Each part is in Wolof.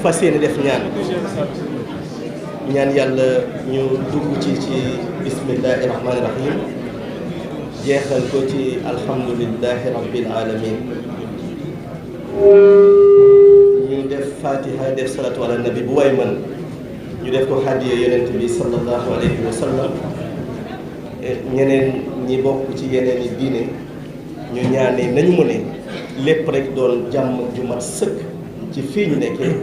fas yéene def ñaan yàlla ñu dugg ci bismillahi rahmaani rahim jeexal ko ci alhamdulillahi rabbil alamin ñu def fatiha def salatu ala nabi bu way man ñu def ko hadiya yonent bi sallallahu alayhi wa sallam. ñeneen ñi bokk ci yeneen i diine ñu ñaanee nañu mu ne lépp rek doon jàmm ju mat sëkk ci fii ñu nekkee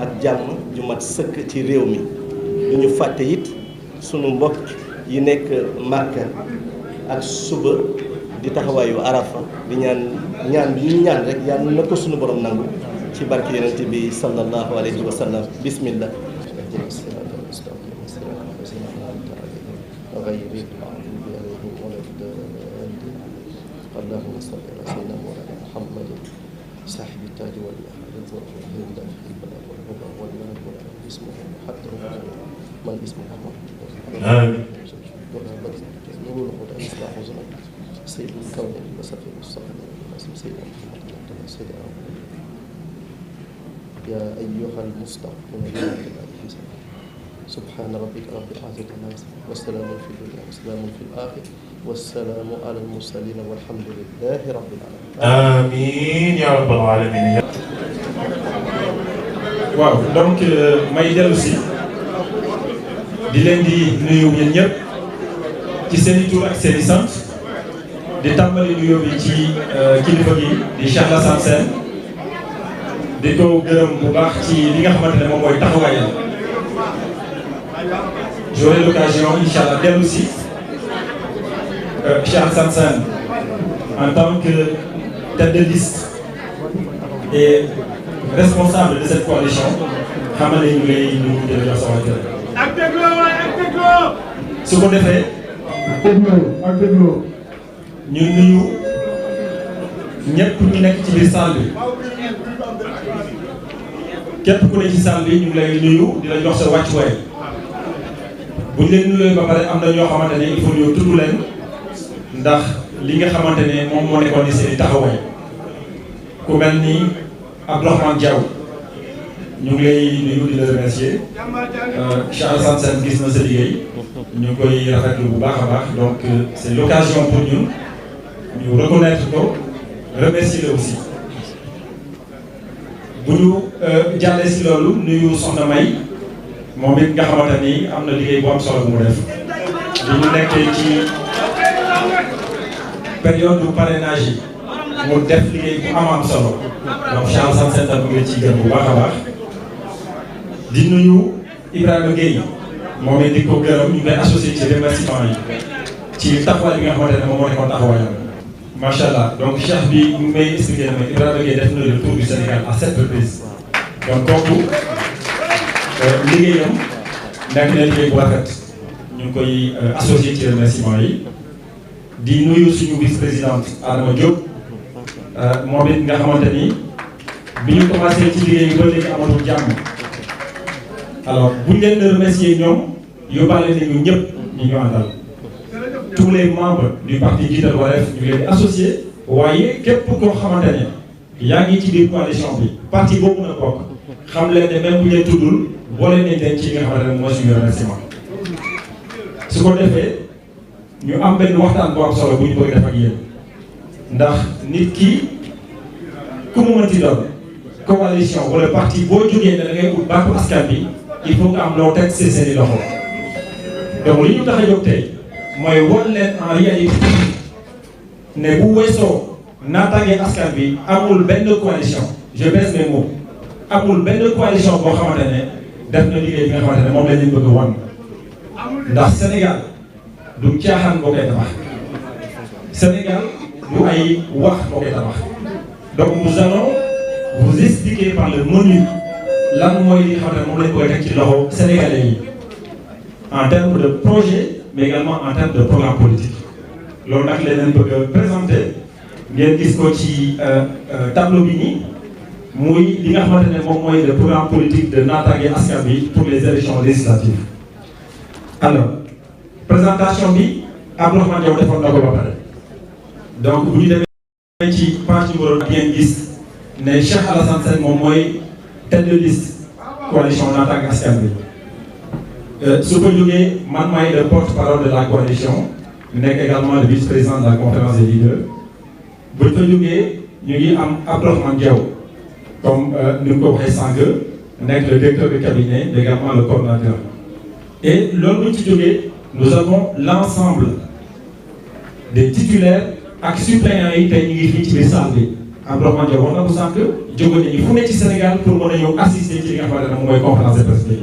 ak jàmm ju mat sëkk ci réew mi. du ñu fàtte it sunu mbokk yi nekk Màkka ak suba di taxawaayu Arafa di ñaan bi ñu ñaan rek yàlla na ko sunu borom nangu ci barke yonent bi sallallahu alayhi wa sallam. Bismillah. اللهم صل على سيدنا مولانا محمد صاحب التاج والمحمد والهدى في البلاء والهدى والمال والعلم اسمه حتى من اسمه محمد آمين ولا بد نور الهدى إصلاح زمان سيد الكون وسفير الصالح والناس سيدنا محمد سيدنا يا أيها المستقيم سبحان ربك رب العزة عما يصفون والسلام في الدنيا والسلام في الآخرة والسلام على المرسلين والحمد لله رب العالمين. amiin yaa rabbal aalamiin. waaw donc may dellu si di leen di nuyu ñun ñëpp ci seen i tur ak seen i sant di tàmbali nuyoo bi ci kilifa gi di Cheikh Alassane Sène di ko gërëm bu baax ci li nga xamante ne moom mooy taxawaayam. J'aurai l'occasion inch'Allah dellu si Cheikh Alassane Sène en tant que tête de liste et responsable de cette coalition xamal ne ñu lay nuyu di la jox sama kër. ak dégloo waay ak dégloo. su ko defee. ak dégloo. ñu nuyu ñëpp ñu nekk ci biir salle bi képp ku ne ci salle bi ñu ngi lay nuyu di la jox sa wàccuwaay. bu ñu leen nuyoo ba pare am na ñoo xamante ne il faut ñu tudd leen ndax li nga xamante ne moom moo nekkoon ni seen taxawaay ku mel ni Abdourahmane Diaw ñu ngi lay nuyu di la remercier Cheikh Alassane Sène gis na sa liggéey ñu ngi koy rafetlu bu baax a baax donc c'est l'occasion pour ñun ñu reconnaître ko remercier la aussi bu ñu jàllee si loolu nuyu Soxna May. moom it nga xamante ni am na liggéey bu am solo bu mu def li ñu nekkee ci période du parrainage yi mu def liggéey bu am solo donc Cheikh Alassane Sène tam ngi ci gën bu baax a baax di nuyu Ibrahima Gueye moom it di ko gërëm ñu koy associé ci remerciement yi ci taxawaay bi nga xamante ne moom moo nekkoon taxawaayam macha allah donc Cheikh bi ñu ngi may expliqué ne ma Ibrahima Gueye def na le tour du Sénégal à 7 reprises donc kooku. liggéeyam nekk na liggéey bu rafet ñu ngi koy associé ci remerciement yi di nuyu suñu vice-présidente Adama Diop moom it nga xamante ni bi ñu commencé ci liggéey bi ba léegi amatul jàmm alors buñ leen di remercier ñoom yóbbaale nañu ñëpp ñi ñu àndal tous les membres du parti Jiital Wareef ñu ngi leen di associé waaye képp koo xamante ne yaa ngi ci biir coalition bi parti boobu na bokk xam leen ne même bu ñu leen tuddul boole nañ leen ci nga xamante ne mooy suñu remerciement su ko defee ñu am benn waxtaan bu am solo bu ñu bëgg def ak yéen ndax nit ki ku mu mënti doon coalition wala parti boo jógee ne da ngay ut bàkku askan bi il faut que am loo teg seen i loxo donc li ñu tax a jóg tey mooy wan leen en réalité ne bu weesoo naataange askan bi amul benn coalition je baisse mes mots amul benn coalition boo xamante ne def na liggéey bi nga xamante ne moom la ñu bëgg a wan ndax Sénégal du caaxaan boo koy tabax Sénégal du ay wax boo koy tabax donc nous allons vous expliquer par le menu lan mooy li nga xamante ne moom lañ koy teg ci loxo sénégalais yi en termes de projet mais également en termes de programme politique loolu nag la leen bëgg a présenter ngeen gis ko ci tableau bi nii. muy li nga xamante ne moom mooy le programme politique de naataange askan bi pour les élections législatives alors présentation bi Abdourahmane Diaw defoon na ko ba pare donc bu ñu demee ci page numéro ngeen gis ne Cheikh Alassane Sène moom mooy tête de liste coalition Naataange Askan Wi su ko jógee man maay le porte-parole de la coalition nekk également le vice-président de la conférence des leaders bu ñu fa jógee ñu ngi am Abdourahmane Diaw comme ni mu ko waxee sànq nekk le directeur de cabinet également le coordonnateur et loolu bu ñu ci jógee nous avons l'ensemble des titulaires ak suppléants yi tey ñu ngi fii ci biir salle bi Abdourahmane Diaw wax na ko sànq jóge nañu fu ne ci Sénégal pour mën a ñëw assister ci li nga xamante ne moom mooy conférence de presse bi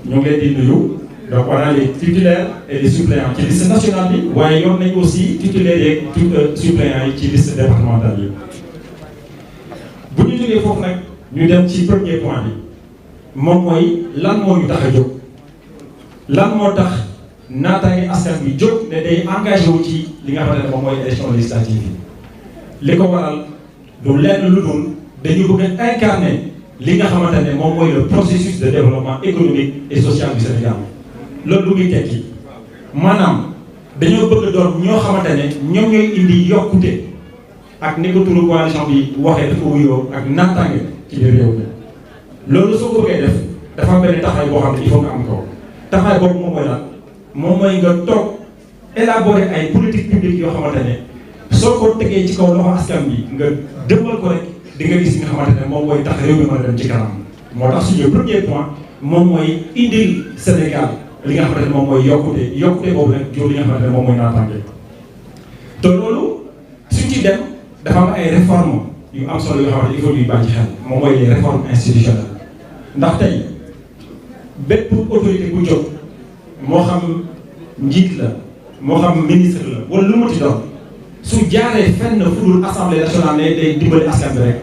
ñu ngi leen di nuyu donc on a les titulaires et les suppléants ci liste nationale bi waaye yoon nañu aussi titulaires yeeg suppléants yi ci liste départementale yi bu ñu jógee foofu nag ñu dem ci premier point bi moom mooy lan moo ñu tax a jóg lan moo tax Naataange Askan Wi jóg ne day engagé wu ci li nga xamante ne moom mooy élection législative yi li ko waral du lenn lu dul dañu bëgg a incarner li nga xamante ne moom mooy le processus de développement économique et social du Sénégal loolu lu muy tekki maanaam dañoo bëgg doon ñoo xamante ne ñoom ñooy indi yokkute ak ni ko turu coalition bi waxee dafa wuyoo ak naataange ci biir réew mi loolu soo ko bëggee def dafa am benn taxawaay boo xam ne il faut nga am ko taxawaay boobu moom mooy lan moom mooy nga toog élaborer ay politique publique yoo xamante ne soo ko tegee ci kaw loxo askan bi nga dëmbal ko rek di nga gis nga xamante ne moom mooy tax réew mi mën a dem ci kanam moo tax suñu premier point moom mooy indil Sénégal li nga xamante ne moom mooy yokkute boobu nag jur li nga xamante ne moom mooy naataange te loolu suñ ci dem dafa am ay réformes yu am solo yoo xamante ne il faut ñuy bàyyi xel moom mooy les réformes institutionnelles ndax tey bépp autorité bu jóg moo xam njiit la moo xam ministre la wala lu mu ci doon su jaaree fenn fu dul assemblée nationale ne day dimbali askan bi rek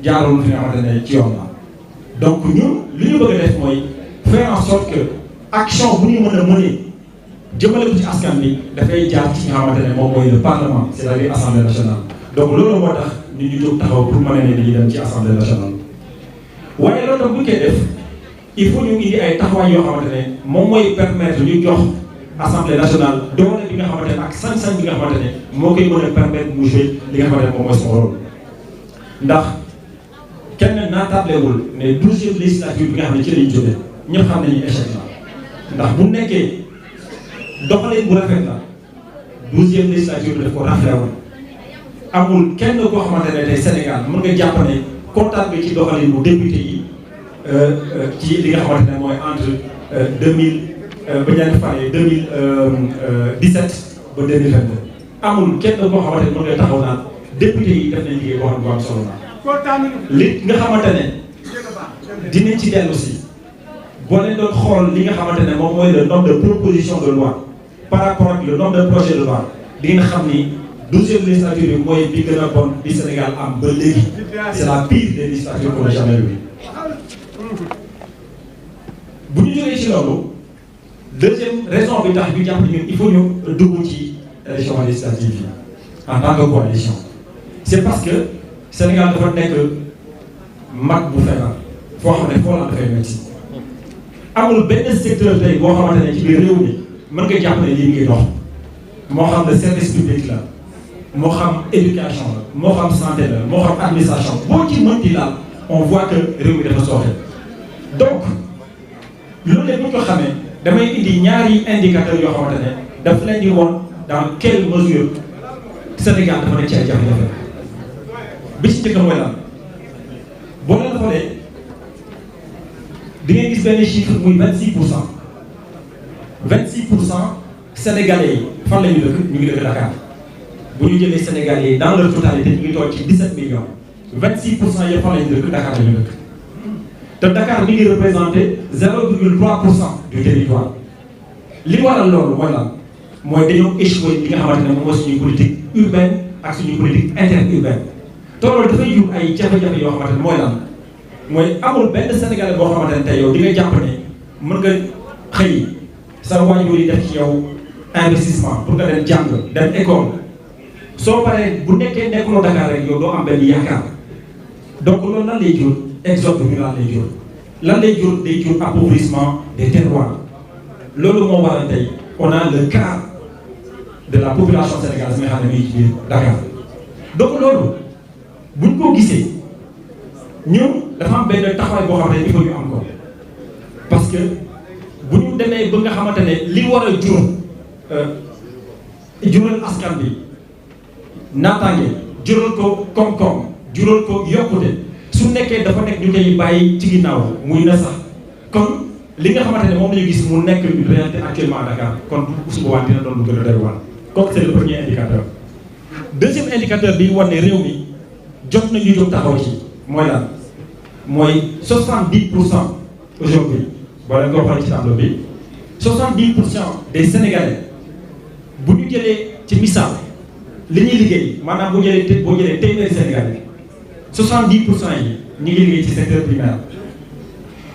jaarul fi nga xamante ne ci yoon la donc ñun li ñu bëgg a def mooy faire en sorte que action bu ñu mën a mënee jëmale ko ci askan bi dafay jaar ci nga xamante ne moom mooy le parlement c'est-à-dire assemblée nationale donc loolu moo tax ñu jóg taxaw pour mën a ne dañuy dem ci assemblée nationale waaye loolu tam bu ñu koy def il faut ñu indi ay taxawaay yoo xamante ne moom mooy permettre ñu jox assemblée nationale doole bi nga xamante ne ak sañ-sañ bi nga xamante ne moo koy mën a permettre mu jouer li nga xamante ne moom mooy son rôle ndax kenn naatablewul ne 12e législature bi nga xam ne ci lañ jógee ñëpp xam nañu échec la ndax bu nekkee doxalin bu rafet la 12e législature bi daf ko rafetlu woon amul kenn koo xamante ne tey Sénégal mën nga jàpp ne kontaan nga ci doxalin bu député yi ci li nga xamante ne mooy entre 2000 ba ñaari fan yi 2017 ba 2022 amul kenn koo xamante ne mën nga taxaw naan député yi def nañ liggéey boo xam ne bu am solo la li nga xamante ne dinañ ci dellu si boo leen doon xool li nga xamante ne moom mooy le nombre de propositions de loi par rapport ak le nombre de projets de loi di nga xam ni 12e législature bi mooy bi gën a bon bi Sénégal am ba léegi c'est la pire des législatures qu'on a jamais eu. bu ñu jógee ci loolu deuxième raison bi tax ñu jàpp ñun il faut ñu dugg ci élection législative yi en tant que coalition c'est parce que Sénégal dafa nekk mag bu feebar foo xam ne foo la dafay métti amul benn secteur tey boo xamante ne ci biir réew mi mën nga jàpp ne lii ngi dox moo xam le service public la moo xam éducation la moo xam santé la moo xam administration boo ci mënti laal on voit que réew mi dafa sooxe donc loolu la ñu ko xamee damay indi ñaari indicateurs yoo xamante ne daf leen di woon dans quelle mesure Sénégal dafa nekk ci ay jafe-jafe bi ci njëkk mooy lan boo leen xoolee di ngay gis benn chiffre muy 26% sénégalais yi fan la ñu dëkk ñu ngi dëkk Dakar bu ñu jëlee sénégalais yi dans leur totalité ñu ngi toll ci 17 millions 26% yëpp fan la ñu dëkk Dakar la ñu dëkk te Dakar mi ngi représenté 0,3% du territoire li waral loolu mooy lan mooy dañoo échoué li nga xamante ne moom mooy suñu politique urbaine ak suñu politique interurbaine te loolu dafay jur ay jafe-jafe yoo xamante ne mooy lan mooy amul benn sénégalais boo xamante ne tey yow di nga jàpp ne mën nga xëy sa waajur yi def ci yow investissement pour nga dem jàng dem école soo paree bu nekkee nekkuloo Dakar rek yow doo am benn yaakaar donc loolu lan lay jur exode rural lay jur lan lay jur day jur appauvrissement des terroirs loolu moo waral tey on a le quart de la population sénégalaise nga xam ne mi ngi ci biir Dakar donc loolu buñ ko gisee ñun dafa am benn taxawaay boo xam ne il faut ñu am ko parce que bu ñu demee ba nga xamante ne li war a jural askan bi naataange jural ko koom-koom jural ko yokkute su nekkee dafa nekk ñu koy bàyyi ci ginnaaw muy na sax kon li nga xamante ne moom la ñu gis mu nekk une réalité actuellement à Dakar kon su boobaa dina doon lu gën a doy waar. kooku c'est le premier indicateur. deuxième indicateur bi war ne réew mi jot nañu jóg taxaw ci mooy lan mooy 70% aujourd'hui boo leen ko waxee ci tableau bi 70% des Sénégalais bu ñu jëlee ci misaal li ñuy liggéey maanaam boo jëlee téeméeri Sénégalais 70% yi ñu ngi liggéey ci secteur primaire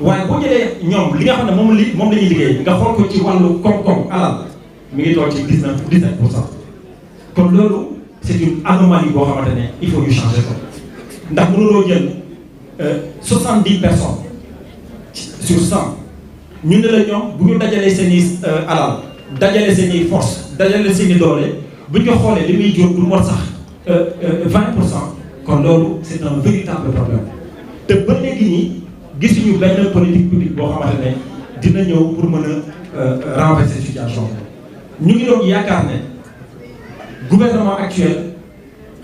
waaye boo jëlee ñoom li nga xam ne moom la ñuy liggéey nga xool ko ci wàllu koom-koom alal mi ngi toog ci 17%. kon loolu c'est une anomalie boo xamante ne il faut ñu changer ko ndax mënuloo jël 70 personnes sur 100 ñu ne la ñoom bu ñu dajalee seen i alal dajale seen i force dajale seen i doole bu ñu ko xoolee li muy jur du mot sax 20%. kon loolu c'est un véritable problème te ba léegi nii gisuñu benn politique publique boo xamante ne dina ñëw pour mën a renverser situation ñu ngi doon yaakaar ne gouvernement actuel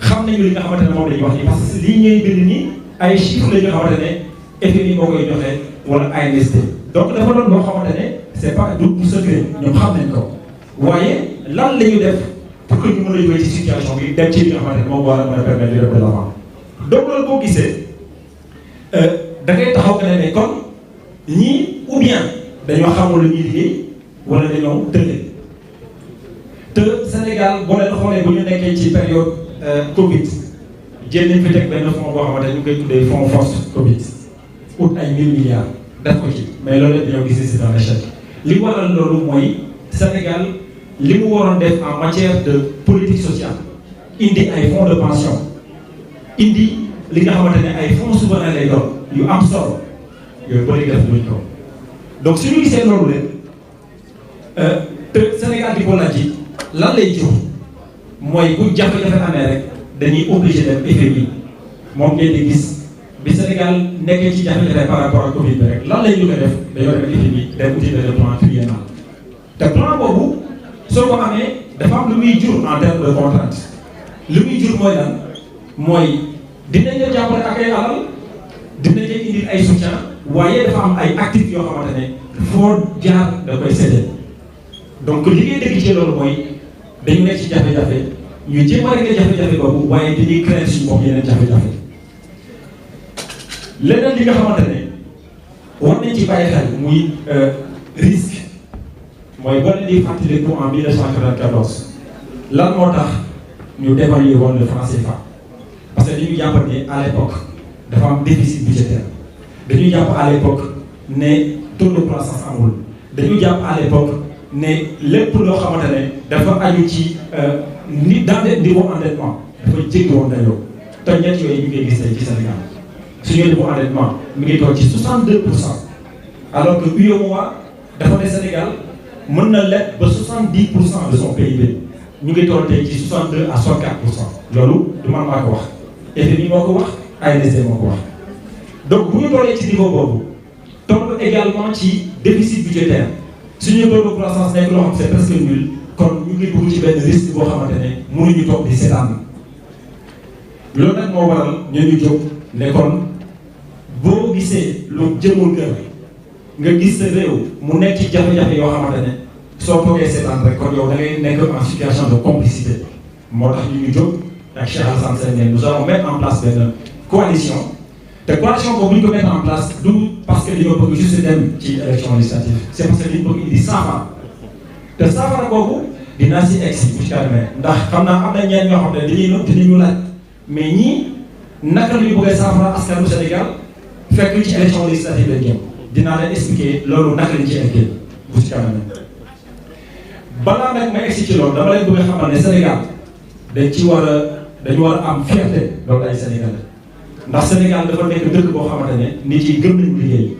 xam nañu li nga xamante ne moom la ñuy wax nii parce que lii ñuy bind nii ay chiffres la ñu xamante ne FMI moo koy joxe wala ANSD donc dafa doon loo xamante ne c'est pas du secret ñoom xam nañ ko waaye lan la ñu def pour que ñu mën a jógee ci situation bi dem ci li nga xamante ne moom war a mën a permettre de de l'avant donc loolu boo gisee da ngay taxaw que ne kon ñii ou bien dañoo xamul lu ñuy liggéey wala dañoo tële te Sénégal boo leen xoolee bu ñu nekkee ci période Covid jël nañ fi teg benn fonds boo xamante ne ñu koy tuddee fonds force Covid ut ay 1000 milliards def ko ci mais loolu yëpp dañoo gis ni c'est un échec li waral loolu mooy Sénégal li mu waroon def en matière de politique sociale indi ay fonds de pension indi li nga xamante ne ay fonds souverains lay doon yu am solo yooyu ba léegi def luñ ko donc suñu gisee loolu rek te Sénégal di ko laaj ji lan lay jur mooy bu jafe-jafe amee rek dañuy obligé dem FMI moom ngeen di gis bi Sénégal nekkee ci jafe-jafe par rapport ak Covid bi rek lan lay ñu ko def dañoo dem FMI dem uti le plan triennal te plan boobu soo ko amee dafa am lu muy jur en terme de contrainte li muy jur mooy lan mooy dinañ la jàppale ak ay alal dinañ la indil ay soutien waaye dafa am ay actifs yoo xamante ne foo jaar da koy séddale donc li ngay dégg ci loolu mooy dañu nekk ci jafe-jafe ñu jéem a régler jafe-jafe boobu waaye dañuy créer suñu bopp yeneen jafe-jafe leneen li nga xamante ne war nañ ci bàyyi xel muy risque mooy boo leen di fàttaliku en 1994 lan moo tax ñu dévaluer woon le franc CFA parce que dañu jàpp ne à l'époque dafa am déficit budgétaire dañu jàpp à l'époque ne taux de croissance amul dañu jàpp à l'époque ne lépp loo xamante ne dafa aju ci ni dans des niveaux endettement dafa jéggi woon dayoo te ñett yooyu ñu ngi gis tey ci Sénégal suñu niveau endettement mi ngi toog ci 62% alors que UEMOA dafa ne Sénégal mën na leb ba 70% de son PIB ñu ngi toll tey ci 62 à 64% loolu du man maa ko wax FMI moo ko wax ANSD moo ko wax donc bu ñu tollee ci niveau boobu toll également ci déficit budgétaire suñu taux de croissance nekk loo xam c'est presque nul kon ñu ngi dugg ci benn risque boo xamante ne mënuñu toog di seetaan loolu nag moo waral ñu jóg ne kon boo gisee lu jëmul kër nga gis sa réew mu nekk ci jafe-jafe yoo xamante ne soo toogee seetaan rek kon yow da ngay nekk en situation de complicité moo tax ñu jóg ak Cheikh Alassane Sène nous allons mettre en place benn coalition te coalition boobu bu ñu ko mettre en place du parce que dañoo bëgg juste dem ci élection législative c'est parce que dañu bëgg indi saafara te saafara boobu dinaa si egg si bu ci kanamee ndax xam naa am na ñenn ñoo xam ne dañuy nëb dinañu laaj mais ñii naka la ñu bëggee saafara askanu Sénégal fekk ci élection législative lañ jëm dinaa leen expliquer loolu naka lañ ci eggee bu ci kanamee balaa nag ma egg si ci loolu dama leen bëgg a xamal ne Sénégal dañu war a am fierté loolu ay Sénégalais ndax Sénégal dafa nekk dëkk boo xamante ne nit yi gëm nañu liggéey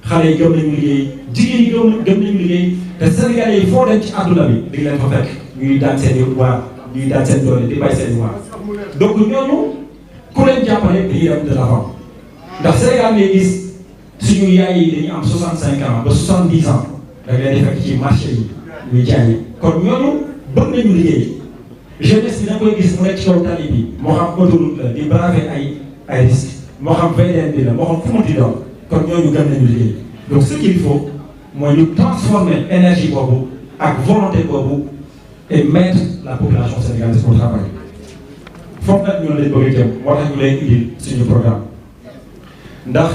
xale yi gëm nañu liggéey jigéen yi gëm nañu liggéey te Sénégalais yi foo dem ci àdduna bi di leen fa fekk ñuy daan seen i waar ñuy daan seen doole di bay seen i waar donc ñooñu ku leen jàppale dañuy dem de l'avant ndax Sénégal ngay gis suñu yaay yi dañuy am 65 ans ba 70 ans da ngay di fekk ci marché yi ñuy jaay kon ñooñu bëgg nañu liggéey jeunesse bi da koy gis mu nekk ci kaw tali bi moo xam autoroute la di braver ay risques moo xam VDN bi la moo xam fu mu di doon kon ñooñu gëm nañu liggéey donc ce qu'il faut mooy ñu transformer énergie boobu ak volonté boobu et mettre la population sénégalaise au travail foofu nag ñoo lañ bëgg a jëm moo tax ñu lay indil suñu programme ndax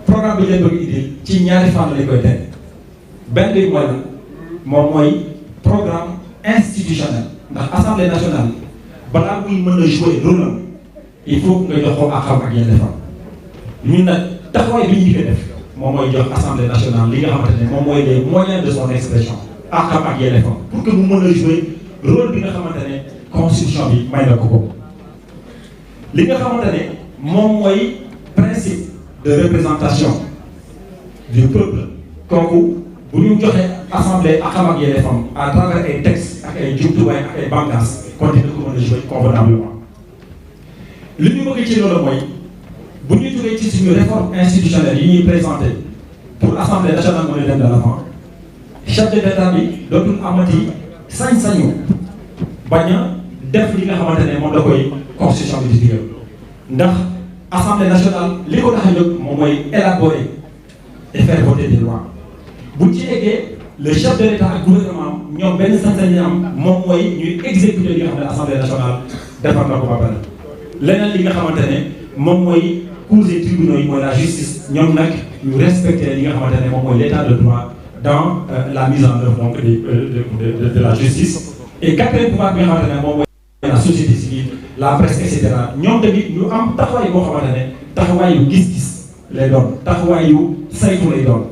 programme bi leen bëgg indil ci ñaari fànn lañ koy teg benn bi mooy moom mooy programme institutionnel ndax assemblée nationale balaa muy mën a jouer rôle am il faut nga jox ko àqam ak yelleefam ñun nag taxawaay bi ñu njëkk a def moom mooy jox assemblée nationale li nga xamante ne moom mooy les moyens de son expression àqam ak yelleefam pour que mu mën a jouer rôle bi nga xamante ne constitution bi may na ko ko li nga xamante ne moom mooy principe de représentation du peuple kooku bu ñu joxe assemblée àqam ak yelleefam à travers ay textes ak ay jumtuwaay ak ay bànqaas kon dina ko mën a jouer convenablement li ñu bëgg ci loolu mooy bu ñu jógee ci suñu réforme institutionnelle yi ñuy présenté pour assemblée nationale mën a dem de l'avant chef de l'État bi dootul amati sañ-sañu bañ a def li nga xamante ne moom da koy constitution bi di digal ndax assemblée nationale li ko tax a jóg moom mooy élaborer et faire voter des lois bu ci eggee le chef de l'État ak gouvernement ñoom benn sañ-sañ am moom mooy ñuy exécuter li nga xam ne assemblée nationale defar na ko ba pare leneen li nga xamante ne moom mooy cours et tribunaux yi mooy la justice ñoom nag ñu respecter li nga xamante ne moom mooy l'état de droit dans la mise en œuvre donc de la justice et quatrième pouvoir bi nga xamante ne moom mooy la société civile la presse et cetera ñoom tamit ñu am taxawaay boo xamante ne taxawaayu gis-gis lay doon taxawaayu saytu lay doon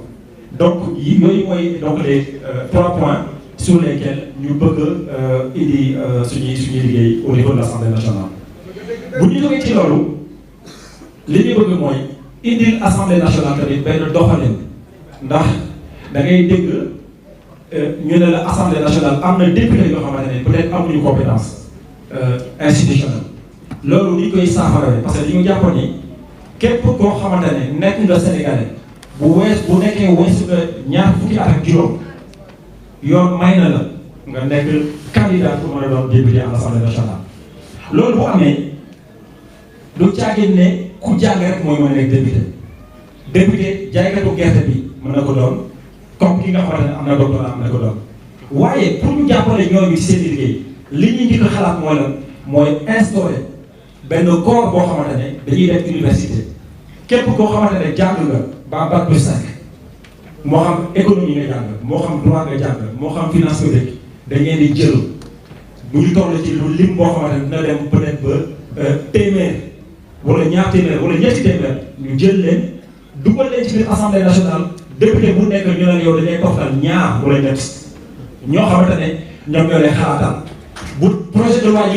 donc yooyu mooy donc les 3 points sur lesquels ñu bëgg indi suñuy liggéey au niveau de l'Assemblée nationale. bu ñu jógee ci loolu li ñu bëgg mooy indil assemblée nationale tamit benn doxalin ndax da ngay dégg ñu ne la assemblée nationale am na député yoo xamante ne peut-être amuñu compétence institutionnelle loolu ni koy saafarawee parce que li ñu jàpp ni képp koo xamante ne nekk nga sénégalais bu nekkee weesu nga ñaar fukki at ak juróom yoon may na la nga nekk candidat pour mën a doon député à l'assemblée nationale loolu bu amee du caagin ne ku jàng rek mooy mën a nekk député jaaykatu gerte bi mën na ko doon comme ki nga xamante ne am na doctorat am na ko doon waaye pour ñu jàppale ñooñu ci seen liggéey li ñuy njëkk a xalaat mooy lan mooy instaurer benn corps boo xamante ne dañuy def université képp koo xamante ne jàng nga ba bac plus 5 moo xam économie nga jàng moo xam droit nga jàng moo xam finance publique dañ leen di jël bu ñu toll ci lu lim boo xamante ne dina dem peut-être ba téeméer wala ñaar téeméer wala ñetti téeméer ñu jël leen dugal leen ci biir assemblée nationale député bu nekk ñu ne yow dañuy toftal ñaar wala ñett ñoo xamante ne ñoom ñoo lay xalaatal bu projet de loi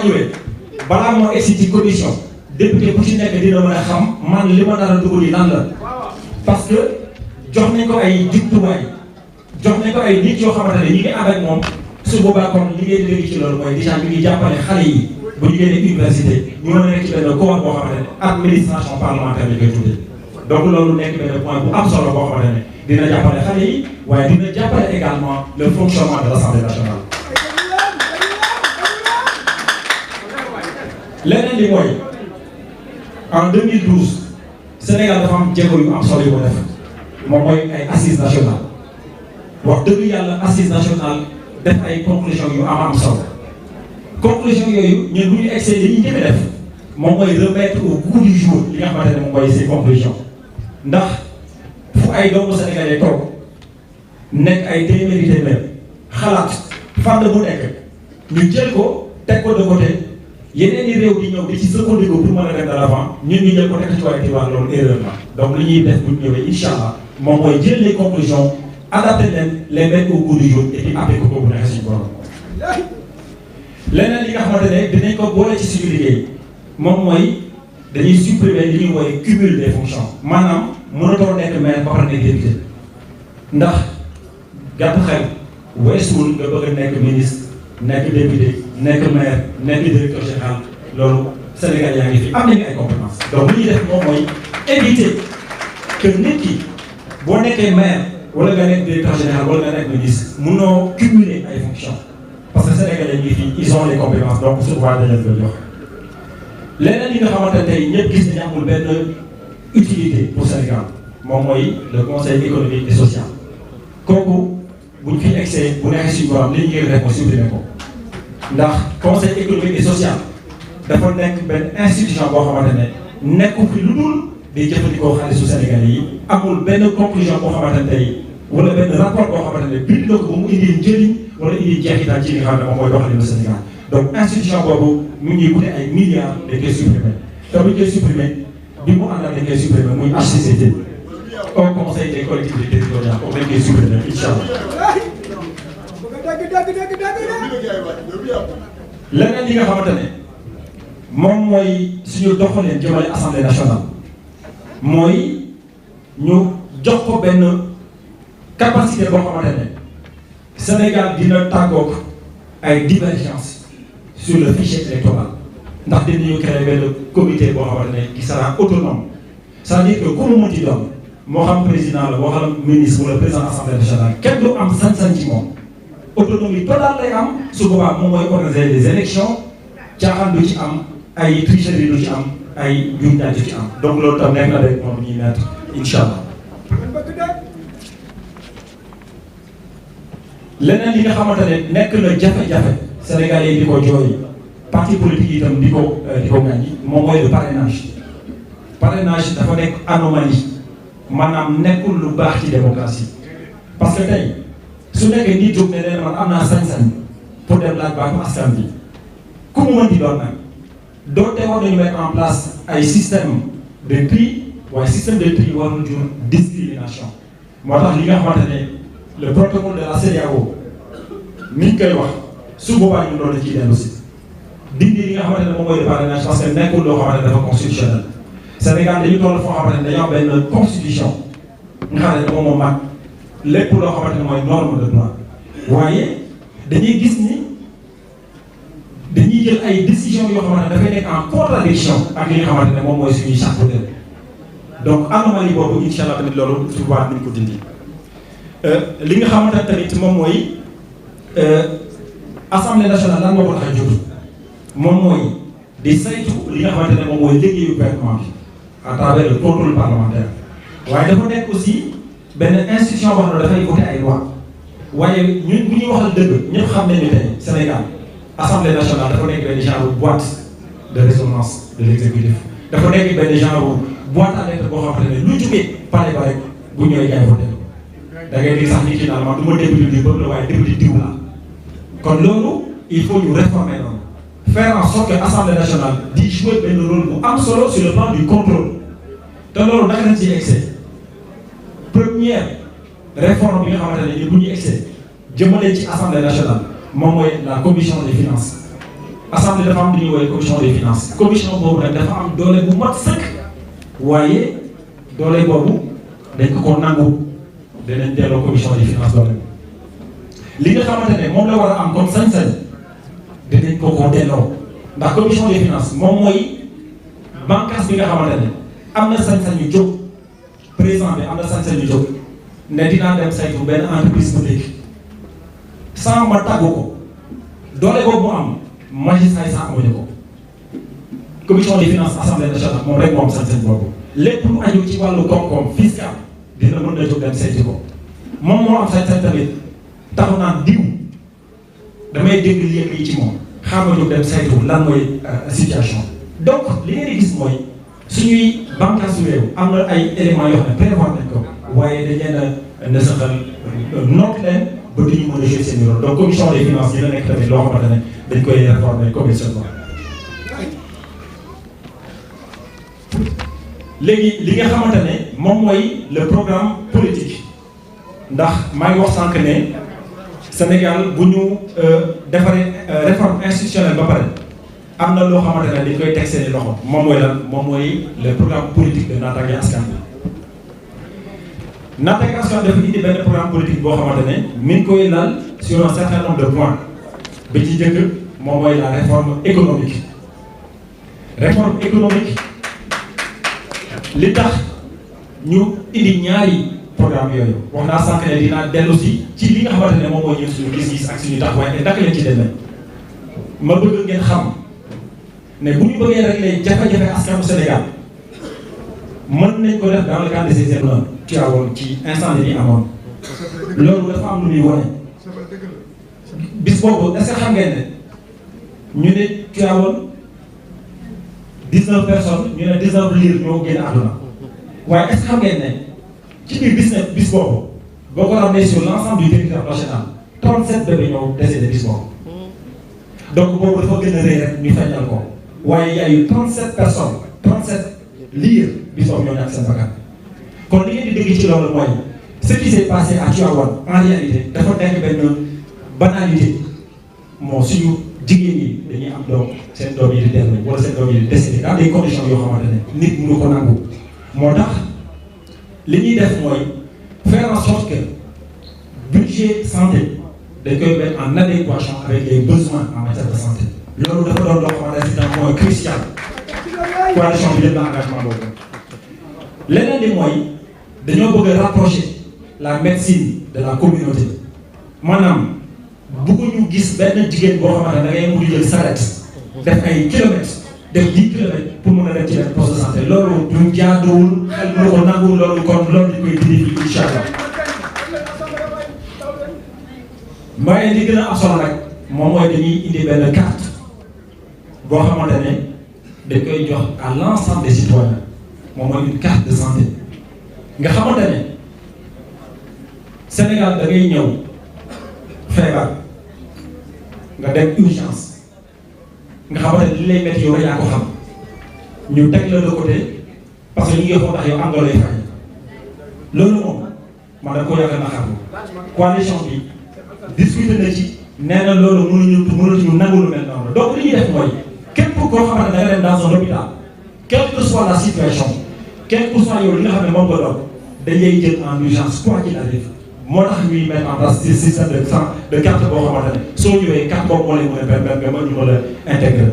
ñëwee balaa moo egsi ci commission député bu ci nekk dina mën a xam man li ma nar a dugal yi lan la parce que jox nañ ko ay jumtuwaay jox nañ ko ay nit yoo xamante ne ñi ngi ànd ak moom su boobaa kon liggéey léegi ci loolu mooy déjà ñu ngi jàppale xale yi bu ñu génnee université ñu mën a nekk ci benn corps boo xamante ne administration parlementaire bi koy tuddee donc loolu nekk benn point bu am solo boo xamante ne dina jàppale xale yi waaye dina jàppale également le fonctionnement de l'Assemblée nationale. leneen li mooy en 2012 Sénégal dafa am jéego yu am solo yu ko def moom mooy ay assises nationales wax dëgg yàlla assises nationales def ay conclusions yu am solo conclusion yooyu ñun bu ñu excès li ñuy njëkk a def moom mooy remettre au goût du jour li nga xamante ne moom mooy ces conclusions ndax fu ay doomu sénégalais toog nekk ay téeméer xalaat fànn bu nekk ñu jël ko teg ko de côté yeneen i réew di ñëw di ci sukkandiku pour mën a dem de l'avant ñun ñu jël ko teg ci waaye ci wàllu loolu erreur la donc li ñuy def bu ñu ñëwee incha allah moom mooy jël les conclusions adapté leen les mettre au goût du jour et puis appliqué ko bu neexee suñu borom. leneen li nga xamante ne dinañ ko boole ci suñu liggéey moom mooy dañuy supprimer li ñuy woowee cumul des fonctions maanaam mënatoo nekk maire ba pare nekk député ndax gàtt xel weesuwul nga bëgg a nekk ministre nekk député nekk maire nekk directeur général loolu Sénégal yaa ngi fi am nañu ay compétences donc li ñuy def moom mooy éviter que nit ki boo nekkee maire wala nga nekk directeur général wala nga nekk ministre munoo cumuler ay fonctions parce que Sénégalais yi fii ils ont les compétences donc su boobaa dañu leen koy jox leneen li nga xamante ne tey ñëpp gis nañu amul benn utilité pour Sénégal moom mooy le conseil économique et social kooku bu ñu fi excès bu nekkee suñu borom li ñu koy def mooy supprimer ko ndax conseil économique et social dafa nekk benn institution boo xamante ne nekku fi lu dul di jëfandikoo xaalisu Sénégalais yi amul benn conclusion boo xamante ne tey wala benn rapport boo xamante ne bind na ko ba mu indi njëriñ wala indi jeexital ci li nga xam ne moom mooy doxalinu Sénégal donc institution boobu mu ngi coûté ay milliards dañ koy supprimer te bu ñu koy supprimer bi mu àndal dañ koy supprimer muy HCCT au conseil des collectivités territoriales comme dañ koy supprimer incha allah. leneen li nga xamante ne moom mooy suñu doxaleen jëmale assemblée nationale mooy ñu jox ko benn capacité boo xamante ne Sénégal dina tàggoog ay divergences sur le fichier électoral ndax dinañu créer benn comité boo xamante ne qui sera autonome c'est-à-dire que ku mu mënti doon moo xam président la moo xam ministre wala président assemblée nationale kenn du am sañ-sañ ci moom autonomie totale lay am su boobaa moom mooy organiser les élections caaxaan du ci am ay tricherie du ci am ay njuumtaay du ci am donc loolu tam nekk na rek moom ñuy mettre incha allah. leneen li nga xamante ne nekk na jafe-jafe Sénégalais yi di ko jooy parti politique yi itam di ko gàññi moom mooy le parrainage. parrainage dafa nekk anomalie maanaam nekkul lu baax ci démocratie parce que tey su nekkee nit jóg ne leen man am naa sañ-sañ pour dem laaj baatu askan bi ku mu mën di doon nag doo te war nañu mettre en place ay système de tri waaye système de tri warul jur discrimination moo tax li nga xamante ne le protocole de la CEDEAO ni ñu koy wax su boobaa ñu doon ciy dellu si dindi li nga xamante ne moom mooy le parrainage parce que nekkul loo xamante ne dafa constitutionnel Sénégal dañu toll foo xamante ne dañoo am benn constitution nga xam ne moom moo mag lépp loo xamante ne mooy norme de droit waaye dañuy gis ni dañuy jël ay décisions yoo xamante ne dafay nekk en contradiction ak li nga xamante ne moom mooy suñuy charte de donc anomalie boobu incha allah tamit loolu suba nañ ko dindi. li nga xamante ne tamit moom mooy assemblée nationale lan moo ko tax a jóg moom mooy di saytu li nga xamante ne moom mooy liggéeyu gouvernement bi à travers le contrôle parlementaire waaye dafa nekk aussi benn institution boo xam ne dafay voter ay loi waaye ñun bu ñuy waxal dëgg ñëpp xam nañu tey Sénégal assemblée nationale dafa nekk benn genre boîte de résonance de l'exécutif dafa nekk benn genre boîte à lettres boo xamante ne lu jógee palais ba rek bu ñëwee gars yi voté da ngay dégg sax nit ki naan man du ma député du peuple waaye député diw la kon loolu il faut ñu réformer noonu faire en sorte que assemblée nationale di jouer benn rôle bu am solo sur le plan du contrôle te loolu naka lañ ciy excès première réforme bi nga xamante ne ni bu ñuy excès jëmale ci assemblée nationale moom mooy la commission des finances assemblée dafa am lu ñuy woowee commission des finances commission boobu nag dafa am doole bu mat sëkk waaye doole boobu dañ ko nangu danañ delloo commission des finances doole li nga xamante ne moom la war a am comme sañ-sañ dinañ ko delloo ndax commission des finances moom mooy bànqaas bi nga xamante ne am na sañ-sañ yu jóg président bi am na sañ-sañ yu jóg ne dinaa dem saytu benn entreprise publique sans ma tàggu ko doole boobu mu am magistrat yi sax amuñu ko commission des finances assemblée nationale moom rek moom sañ-sañ boobu lépp lu aju ci wàllu koom-koom fiscal dina mën na jóg dem saytu ko moom moo am sañ-sañ tamit taxu naan diw damay dégg lii ci moom xaaral ma jóg dem saytu lan mooy situation donc li ngeen di gis mooy suñuy bànqaasu réew am na ay éléments yoo xam ne prévoir nañ ko waaye dañ leen a nasaxal noot leen ba duñu mën a jouer seen rôle donc commission des finances dina nekk tamit loo xamante ne dañ koy réformer commissionnement. léegi li nga xamante ne moom mooy le programme politique ndax maa ngi wax sànq ne Sénégal bu ñu defaree réforme institutionnelle ba pare am na loo xamante ne dañ koy teg seen loxo moom mooy lan moom mooy le programme politique de Natangué Askan Wi. Natangué Askan Wi dafa indi benn programme politique boo xamante ne mi ngi koy lal sur un certain nombre de points bi ci njëkk moom mooy la réforme économique réforme économique li tax ñu indi ñaari programme yooyu wax naa sànq ne dinaa dellu si ci li nga xamante ne moom mooy ñëw suñu gis-gis ak suñu taxawaay te naka leen ci demee ma bëgg ngeen xam ne bu ñu bëggee régler jafe-jafe askanu Sénégal mën nañ ko def dans le cadre de ces événements Tivaouane ci incendie yi amoon loolu dafa am lu muy wane bis boobu est-ce que xam ngeen ne ñu ne Tivaouane 19 personnes ñu ne 19 liir ñoo génn àdduna waaye est-ce que xam ngeen ne ci biir bis boobu boo ko ramené sur l'ensemble du territoire national 37 bébés ñoo décédé bis boobu donc boobu dafa gën a rëy rek ñu feeñal ko waaye y a eu 37 personnes 37 liir bis boobu ñoo ñàkk seen bakkan kon li ngeen di dégg ci loolu mooy ce qui s'est passé à Tivaouane en réalité dafa nekk benn banalité moo suñu jigéen ñi dañuy am doom seen doom yi di dellu wala seen doom yi di décédé dans des conditions yoo xamante ne nit mënu ko nangu moo tax li ñuy def mooy faire en sorte que budget santé dañ koy mettre en adéquation avec les besoins en matière de santé loolu dafa doon loo xamante ne c'est un point crucial coalition bi jël na engagement boobu leneen li mooy dañoo bëgg a rapprocher la médecine de la communauté maanaam bëgguñu gis benn jigéen boo xamante ne da ngay mën a jël saret def ay kilomètres def 10 kilomètres pour mën a dem ci benn poste de santé loolu du jaaduwul xel mënu ko nangu loolu kon loolu dañ koy dindi fii incha allah waaye li gën a am solo rek moom mooy dañuy indi benn carte boo xamante ne dañ koy jox à l'ensemble des citoyens moom mooy une carte de santé nga xamante ne Sénégal da ngay ñëw feebar nga dem urgence nga xamante ne li lay métti yow yaa ko xam ñu teg la de côté parce que ñu ngi xool ndax yow am nga lay fay loolu moom man da koo yàgg na xam coalition bi discuté na ci nee na loolu mënuñu nangu lu mel noonu donc li ñuy def mooy képp koo xamante ne da nga dem dans un hôpital quelle que soit la situation quel que soit yow li nga xam ne moom nga doon dañ lay jël en urgence quoi qu'il arrive moo tax ñuy mettre en place ce système de carte boo xamante ne soo ñëwee carte boobu moo lay mën a permettre nga mën ñu mën a intégrer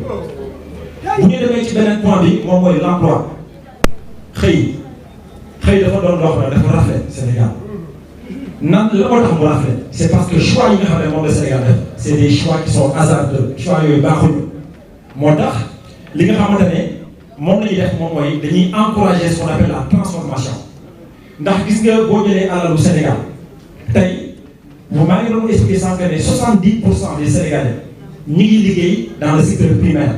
bu ñu demee ci beneen point bi moom mooy l'emploi xëy dafa doon loo xam ne dafa rafet Sénégal nan la moo tax mu rafet c'est parce que choix yi nga xam ne moom la Sénégal def c'est des choix qui sont hasardeux choix yooyu baaxuñu moo tax li nga xamante ne moom la ñuy def moom mooy dañuy encourager ce qu'on appelle la transformation ndax gis nga boo jëlee alalu Sénégal tey bu maa ngi doon expliquer sànq ne 70% des Sénégalais ñi ngi liggéey dans le secteur primaire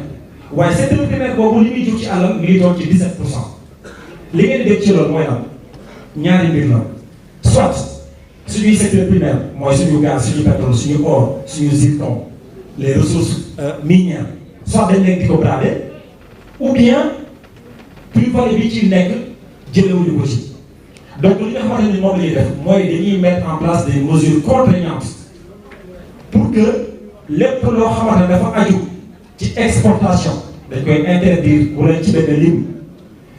waaye secteur primaire boobu li muy jóg ci alal mi ngi doon ci 17%. li ngeen di dégg ci loolu mooy lan ñaari mbir la soit suñuy secteur primaire mooy suñu gaz suñu pétrole suñu or suñu zircon les ressources minières soit dañ nekk di ko brader ou bien plus-value bi ci nekk jëlewuñu ko ci. donc li nga xamante ni moom la ñuy def mooy dañuy mettre en place des mesures contraignantes pour que lépp loo xamante ne dafa aju ci exportation dañ koy interdire wala ci benn lim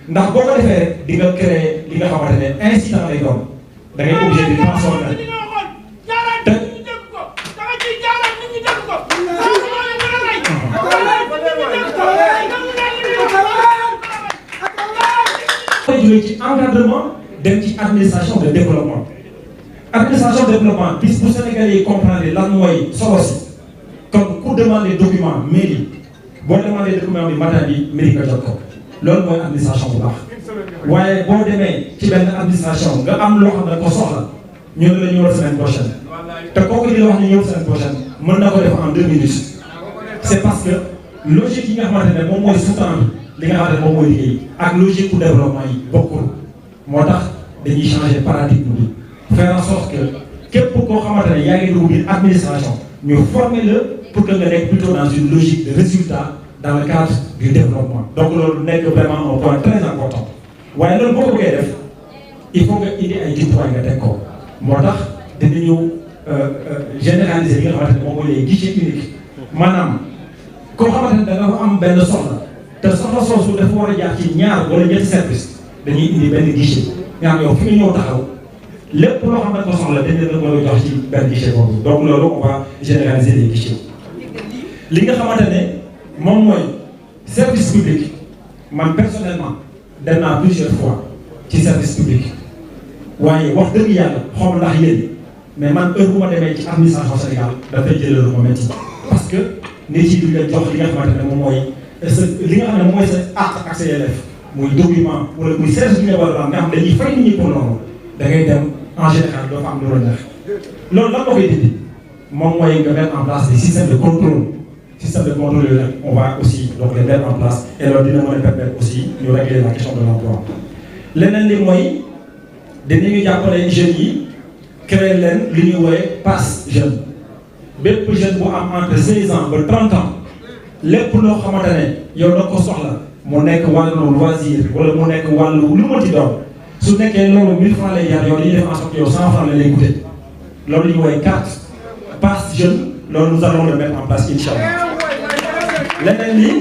ndax boo ko defee rek di nga créer li nga xamante ne incident lay doon da ngay obligé di transformer te jógee ci encadrement dem ci administration de développement bis bu Sénégalais yi comprendre lan mooy solo si comme ku demander document mairie boo demandé document bi matin bi mairie nga jot ko loolu mooy administration bu baax waaye boo demee ci benn administration nga am loo xam ne ko soxla ñu ne la ñëwal semaine prochaine te kooku di la wax ñu ñëw semaine prochaine mën na ko def en 2 minutes c'est parce que logique yi nga xamante ne moom mooy sous-tendre li nga xamante ne moom mooy liggéey ak logique pour développement yi bokkul moo tax dañuy changer paradigme bi faire en sorte que képp koo xamante ne yaa ngi dugg biir administration ñu former la pour que nga nekk plutôt dans une logique de résultat dans le cadre du développement donc loolu nekk vraiment un point très important waaye loolu boo ko bëggee def il faut nga indi ay jumtuwaay nga teg ko moo tax dinañu généraliser li nga xamante ne moom mooy les guichets uniques maanaam koo xamante ne da nga am benn soxla te soxla soosu dafa war a jaar ci ñaar wala ñetti service dañuy indi benn guichet ñaar yow fi nga ñëw taxaw lépp loo xam ne ko soxla dañ leen mën a jox ci benn guichet boobu donc loolu on va généraliser les guichets li nga xamante ne moom mooy service public man personnellement dem naa plusieurs fois ci service public waaye wax dëgg yàlla xaw ma ndax yéen mais man heure bu ma demee ci administration Sénégal dafay jëlee lu ma métti parce que nit yi duñ leen jox li nga xamante ne moom mooy li nga xam ne moom mooy sa àq ak sa yelleef muy document wala muy service bi nga war a am nga xam dañuy fay nit ñi pour loolu da ngay dem en général doo fa am lu la neex loolu lan moo koy dindi moom mooy nga mettre en place des systèmes de contrôle. Système de contrôle yooyu nag on va aussi donc les mettre en place et loolu dina mën a permettre aussi ñu régler la question de l'emploi leneen li mooy dinañu jàppale jeunes yi créer leen li ñuy woowe passe jeune bépp jeune bu am entre 16 ans ba 30 ans lépp loo xamante ne yow da ko soxla mu nekk wàllu loisir wala mu nekk wàllu lu ma ci doon su nekkee loolu 1000 francs lay jar yow dañuy def en sorte yow 100 francs la lay coûter loolu li ñuy woowe carte passe jeune loolu nous allons le mettre en place inch'Allah. leneen li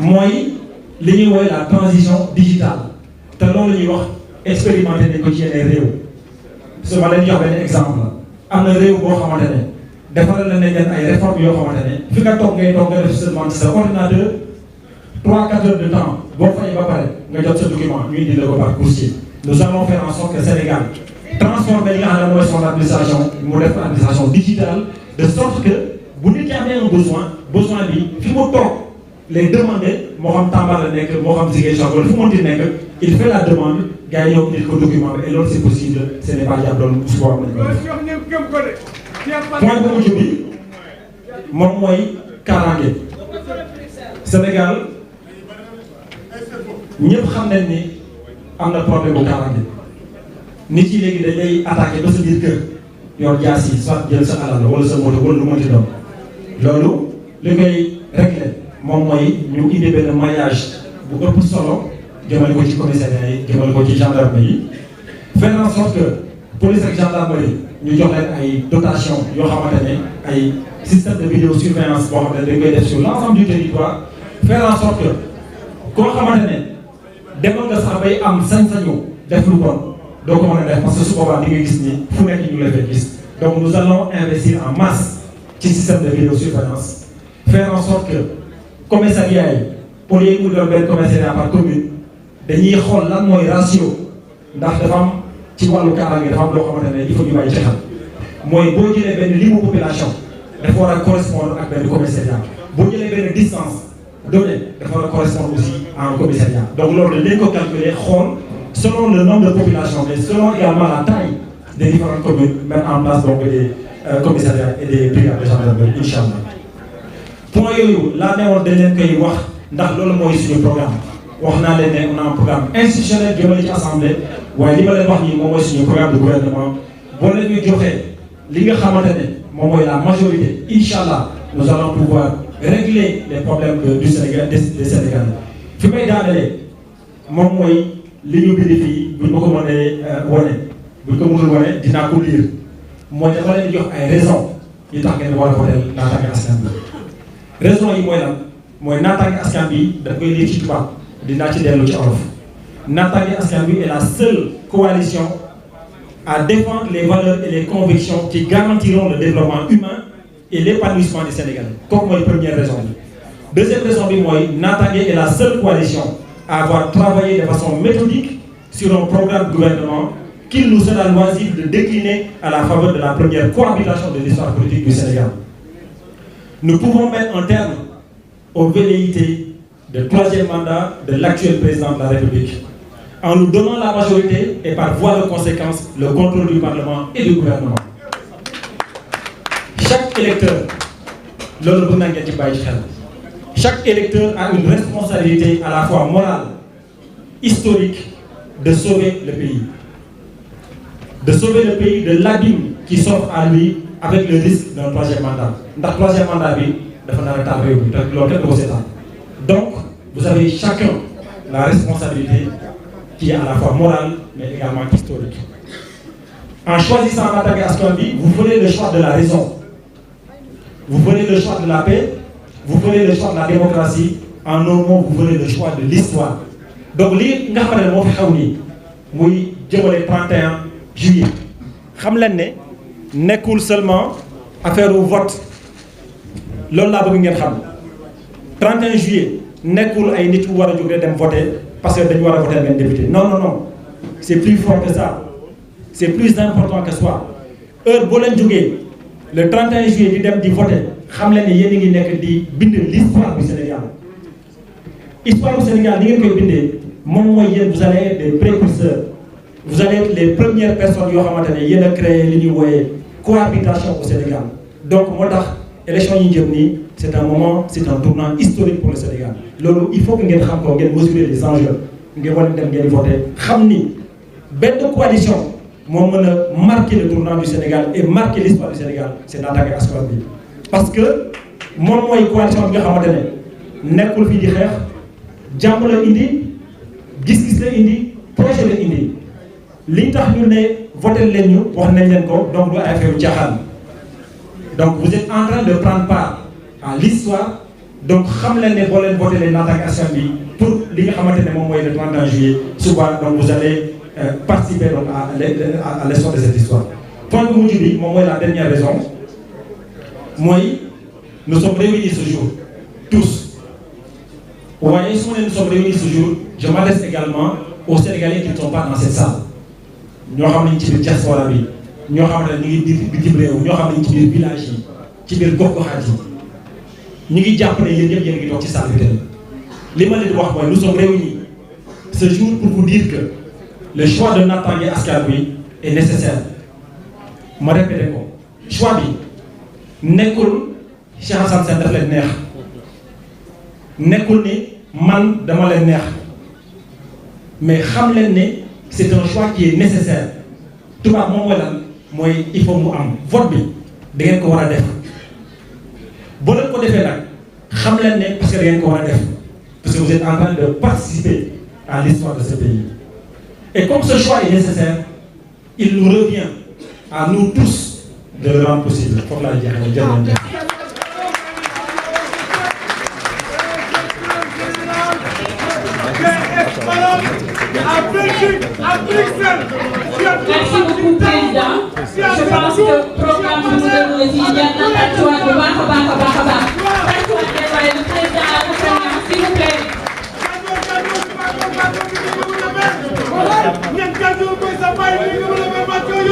mooy li ñuy woowee la transition digitale te loolu la ñuy wax expérimenté nañ ko ci yeneen réew su ma leen jox benn exemple am na réew boo xamante ne defaral nañ leen ay réformes yoo xamante ne fi nga toog ngay toog nga def seulement ci sa ordinateur 3-4 heures de temps boo fayee ba pare nga jot sa document ñu indi la ko par coursier. Nous allons faire en sorte que Sénégal transformer li nga xam ne mooy son administration mu def administration digitale de sorte que bu nit ki amee un besoin bi fi mu toog les demander moo xam Tamba la nekk moo xam Ziguinchor wala fu mu mënti nekk il fait la demande gars yi ñëw indil ko document bi et loolu c'est possible ce n'est pas diable loolu su boobaa nañ ko def. point bu mujj bi moom mooy kaaraange Sénégal ñëpp xam nañ ni am na problème bu kaaraange nit yi léegi dañ lay attaqué ba sa biir kër yor jaas yi soit jël sa alal wala sa moto wala lu mënti doon loolu li koy régler moom mooy ñu indi benn maillage bu ëpp solo jëmale ko ci commissariat yi jëmale ko ci gendarmerie yi faire en sorte que police ak gendarmerie ñu jox leen ay dotation yoo xamante ne ay système de vidéosurveillance boo xam ne dañ koy def sur l'ensemble du territoire faire en sorte que koo xamante ne demal nga sax bay am sañ-sañu def lu bon doo ko mën a def parce que su boobaa di nga gis ni fu nekk ñu la fay gis donc nous allons investir en masse ci système de vidéosurveillance faire en sorte que commissariat yi au lieu mu doon benn commissariat par commune dañuy xool lan mooy ratio ndax dafa am ci wàllu kaaraange dafa am loo xamante ne il faut ñu bàyyi ci xel mooy boo jëlee benn limu population dafa war a correspondre ak benn commissariat boo jëlee benn distance donnée dafa war a correspondre aussi à un commissariat donc loolu dañ ko calculer xool selon le nombre de population mais selon également la taille des différentes communes mettre en place donc des commissariats et des brigades de gendarmerie inch'Allah. point yooyu laa newoon dañ leen koy wax ndax loolu mooy suñu programme wax naa leen ne on a un programme institutionnel jëmale ci assemblée waaye li ma leen wax nii moom mooy suñu programme de gouvernement boo leen ñu joxee li nga xamante ne moom mooy la majorité inch'Allah nous allons pouvoir régler les problèmes du Sénégal des Sénégalais fi may daanelee moom mooy li ñu bind fii buñ ma ko mënee wane buñ ko mënul wane dinaa ko lire mooy dafa leen jox ay raisons yi tax ngeen war a voter naataange askan bi raison yi mooy lan mooy naataange askan bi da koy lire ci tubaab dinaa ci dellu ci olof naataange askan bi est la seule coalition à défendre les valeurs et les convictions qui garantiront le développement humain et l'épanouissement du Sénégal kooku mooy première raison bi. deuxième raison bi mooy naataange est la seule coalition à avoir travaillé de façon méthodique sur un programme de gouvernement qu'il nous sera loisir de décliner à la faveur de la première cohabitation de l'histoire politique du Sénégal. Nous pouvons mettre un terme aux velléités de troisième mandat de l'actuel président de la République en nous donnant la majorité et par voie de conséquence le contrôle du Parlement et du gouvernement. Chaque électeur, loolu bëgg naa ngeen ci bàyyi ci xel. Chaque électeur a une responsabilité à la fois morale, historique, de sauver le pays. De sauver le pays de l'abîme qui s'offre à lui avec le risque d'un troisième mandat. Ndax troisième mandat bi dafa nar a taal réew mi te loolu kenn du ko seetaan. Donc, vous avez chacun la responsabilité qui est à la fois morale mais également historique. En choisissant naataange askan bi, vous ferez le choix de la raison. Vous ferez le choix de la paix. Vous ferez le choix de la démocratie, en un mot, vous ferez le choix de l'histoire. Donc, li nga xamante ne moo fi xew nii muy jëmale 31 juillet xam leen ne nekkul seulement affaire au vote loolu laa bëgg ngeen xam 31 juillet nekkul ay nit yu war a jóg dem voter parce que dañu war a voter benn député non non non c'est plus fort que ça c'est plus important que soi heure boo leen jógee le 31 juillet di dem di voter xam leen ne yéen a ngi nekk di bind l'histoire du Sénégal histoire du Sénégal ni ngeen koy bindee moom mooy yéen vous allez être des précurseurs vous allez être les premières personnes yoo xamante ne yéen a créé li ñuy wooyee cohabitation au Sénégal donc moo tax élection yi jëm nii c'est un moment c'est un tournant historique pour le Sénégal loolu il faut que ngeen xam ko ngeen mesurer les enjeux ngeen war a dem ngeen voter xam ni benn coalition moo mën a marquer le tournant du Sénégal et marquer l'histoire du Sénégal c'est Nataangué Askan Wi parce que moom mooy coalition bi nga xamante ne nekkul fii di xeex jàmm la indi gis-gis la indi projet la indi li tax ñu ne voter leen ñu wax nañ leen ko donc du ay affaire caaxaan donc vous êtes en train de prendre part à l'histoire donc xam leen ne boo leen voter leen Nataangué Askan Wi pour li nga xamante ne moom mooy le 31 juillet suba donc vous allez participer donc à l'essor de cette histoire. point bu mujj bi moom mooy la dernière raison mooy nous sommes réunis ce jour tous waaye su ma nee nous sommes réunis ce jour je m'adresse également aux Sénégalais qui ne sont pas dans cette salle ñoo xam ne ci biir diaspora bi ñoo xam ne ñu ngi bitim réew ñoo xam ne ci biir village yi ci biir gox-goxaat yi ñu ngi jàpp ne yéen ñëpp yéen ngi toog ci salle bi tey li ma leen di wax mooy nous sommes réunis ce jour pour vous dire que le choix de Nataangué Askan Wi est nécessaire ma répété ko choix bi nekkul Cheikh Assane Sène daf leen neex nekkul ni man dama leen neex mais xam leen ne c'est un choix qui est nécessaire tubaab moom mooy lan mooy il faut mu am vote bi da ngeen ko war a def boo leen ko defee nag xam leen ne parce que da ngeen ko war a def parce que vous êtes en train de participer à l'histoire de ce pays et comme ce choix est nécessaire il nous revient à nous tous de le rendre possible foofu laa jeexal jërëjëf. Merci beaucoup président. Je pense que programme bi mu doon aussi jar na tàccuwaat bu baax a baax a baax a baax. Tàccuwaat waaye le président a ko s'il vous plaît.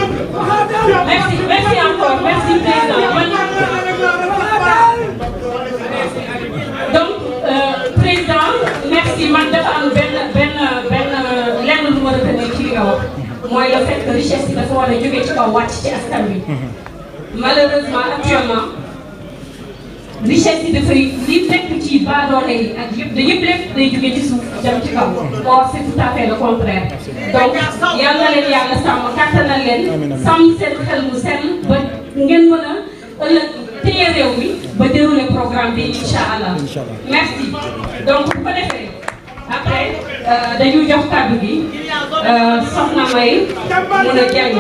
Merci, merci encore, merci président. Donc président merci man dafa am benn lenn lu ma retenir ci li nga wax mooy le fait que richesse bi dafa war a jóge ci kaw wàcc ci askan wi malheureusement actuellement richesse yi dafay li fekk ci baadoole yi ak yëpp lépp day jóge ci suuf dem ci kaw or c'est tout à fait le contraire donc yal na leen yàlla sàmm kàttanal leen sàmm seen xel mu sell ba ngeen mën a ëllëg téye réew mi ba dérouler programme bi inch'Allah merci donc bu ko defee après dañuy jox kàddu gi soxna May mun a jàng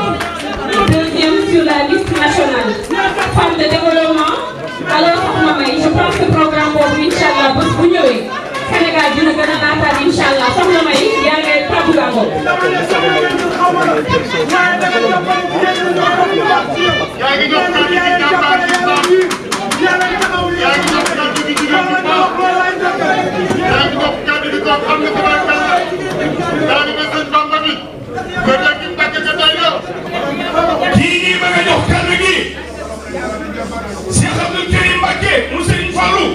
deuxième sur la liste nationale femme de développement alors soxna May je pense que programme boobu inch'Allah bés bu ñëwee Sénégal dina gën a naataat inch'Allah soxna May yaa ngi kàddu gaa boobu kii nii ba nga jox kàddu gi Cheikh Abdou Karim Mbacké mu Serigne Fallou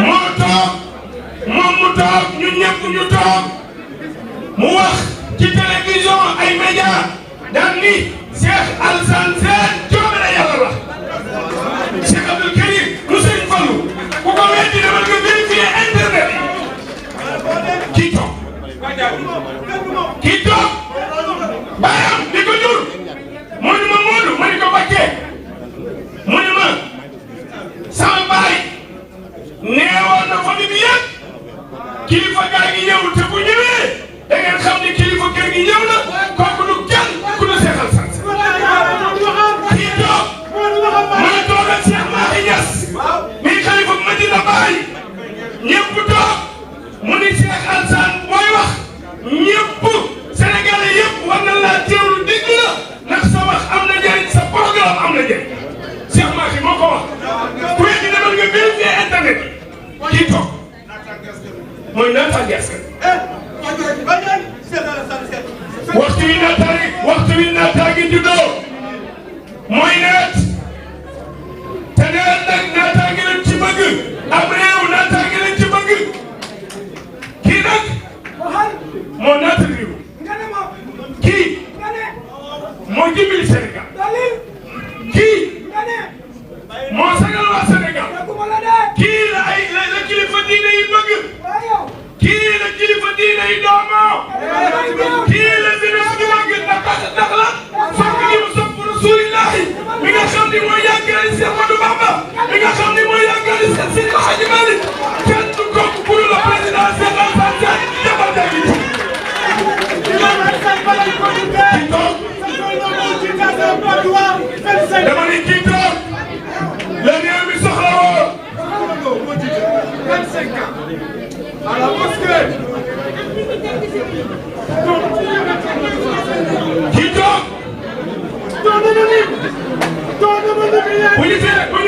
moo toog moom mu toog ñun ñëpp ñu toog mu wax ci télévision ay média daan ni Cheikh Alassane Sène coobare yàlla la Cheikh Abdou Karim mu Serigne Fallou ku ko weddi dama nga vérifier internet kii toog baayam di ko jur mu ni ma Moodu ma ni ko Mbacké mu ni ma sama baay neewoon na famille bi yëpp kilifa gaa ngi ñëw te bu ñëwee da ngeen xam ni kilifa kër gi ñëw na kooku du kenn ku du Cheikh Alassane kii toog ma toog ak Cheikh Mahi Niass mi xalifa Medina Baye ñëpp toog mu ni Cheikh Alassane mooy wax ñëpp wi naataange juddoo mooy nawet te nawet nag naataange lañ ci bëgg am réew naataange lañ ci bëgg kii nag moo naata réew kii moo jëmil Sénégal kii moo sagal waa Sénégal kii la kilifa diine yi bëgg kii la kilifa diine yi doomoo kii la jeunesse bi bëgg ndax la sopp gi mu sopp Rasulillahi mi nga xam ni mooy yaakaari Cheikh Ahmadou Bamba mi nga xam ni mooy yaakaari Cheikh Seydi Hadji Malick kenn du kooku pour le président Cheikh Alassane Sène jabar jagi dama ni kii toog la réew mi soxla woo 25 ans à la mosquée kii toog bu ñu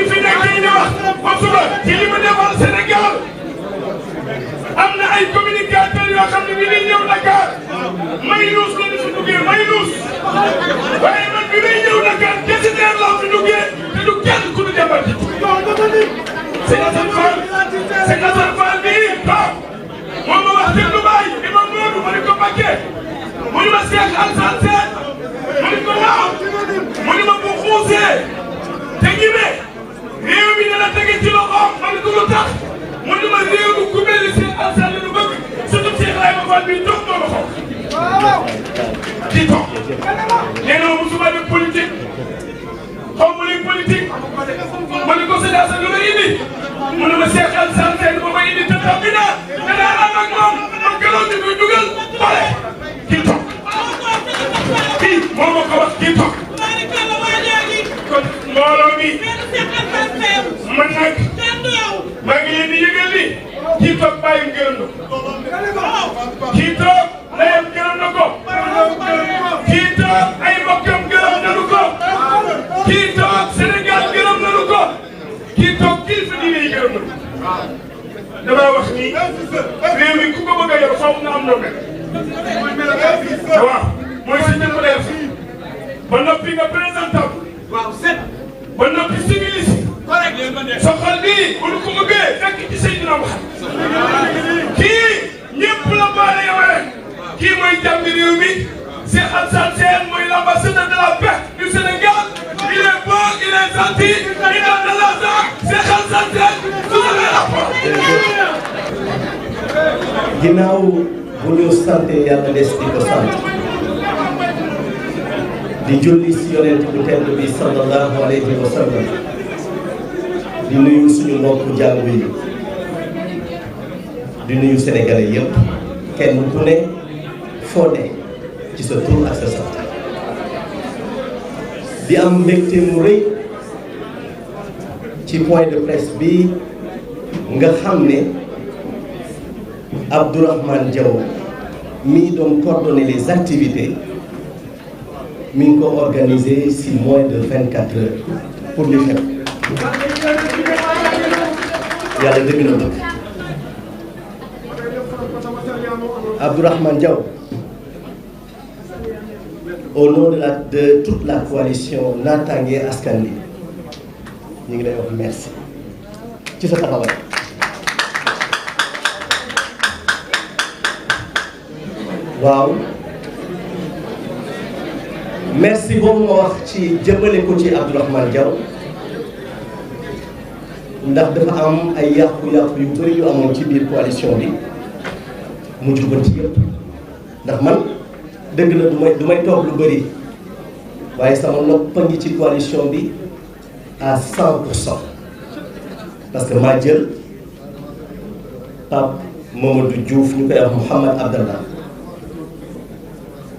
fi nekkee ñu wax ba suba ci li mu defal Sénégal am na ay communicateurs yoo xam ne bi ñuy ñëw Dakar may luus la ñu fi duggee may luus waaye man bi may ñëw Dakar gestionnaire laa fi duggee te du kenn ku ñu jàmbat ci Sëñ Assane Fall bii toog moom ma wax dëgg lu bàyyi di ma Modou ma ne ko Mbacké mu ni ma Cheikh Alassane Sène ma ne ko waaw mu ni ma bu xuusee te ñime réew mi dana tege ci loxoom ma ne ko lu tax mu ni ma réew mi ku mel ni Cheikh Alassane lu bëgg surtout Cheikh Ibrahima Fall bii toog moo ma ko di toog nee na ma musuma def politique xaw ma luy politique ma ne ko Sëñ Assane lu ma indi mu ne ma Cheikh Alassane Sène ba ma indi te taw bi naa danaa ànd ak moom man gënoon di koy dugal bale kii toog kii moo ma ko wax kii toog kon mbooloo mi man nag maa ngi leen di yëgal ni kii toog bàyyi gërëm na ko kii toog ndeyam gërëm na ko kii toog ay mbokkam gërëm nañu ko kii toog Sénégal gërëm nañu ko kii toog kilifa diine yi gërëm nañu damay wax ni réew mi ku ko bëgg a yor faaw nga am noo mel waaw mooy sa jëmm def ba noppi nga présentable ba noppi civilisé sa xol bii bu ñu ko bëggee fekk ci Seydina Muhammad kii ñëpp la baale yow rek kii mooy jàmm réew mi Cheikh Alassane Sène mooy l'ambassadeur de la paix du Sénégal il est beau il est gentil il a de l'argent Cheikh Alassane Sène vous avez la porte. ginnaaw bu ñu sante yàlla des di ko sant di julli si yonent bu tedd bi sallallahu alayhi wa sallam di nuyu suñu mbokku jàngu yi di nuyu sénégalais yëpp kenn ku ne foo ne ci sa tur ak sa sant di am mbégte mu rëy ci point de presse bi nga xam ne Abdourahmane Diaw mi doon coordonner les activités mi ngi ko organiser si moins de 24 heures pour ñu xew yàlla dëgg na bëgg Abdourahmane Diaw au nom de toute la coalition Naataangué Askan Wi ñu ngi lay wax merci ci sa taxawaay waaw merci boobu ma wax ci jëmale ko ci Abdourahmane Diaw ndax dafa am ay yàqu-yàqu yu bëri yu amoon ci biir coalition bi mu jubanti yëpp ndax man dëgg la du may toog lu bëri waaye sama nopp ngi ci coalition bi à 100% parce que maa jël Pape Mamadou Diouf ñu koy wax Mouhamad Abdallah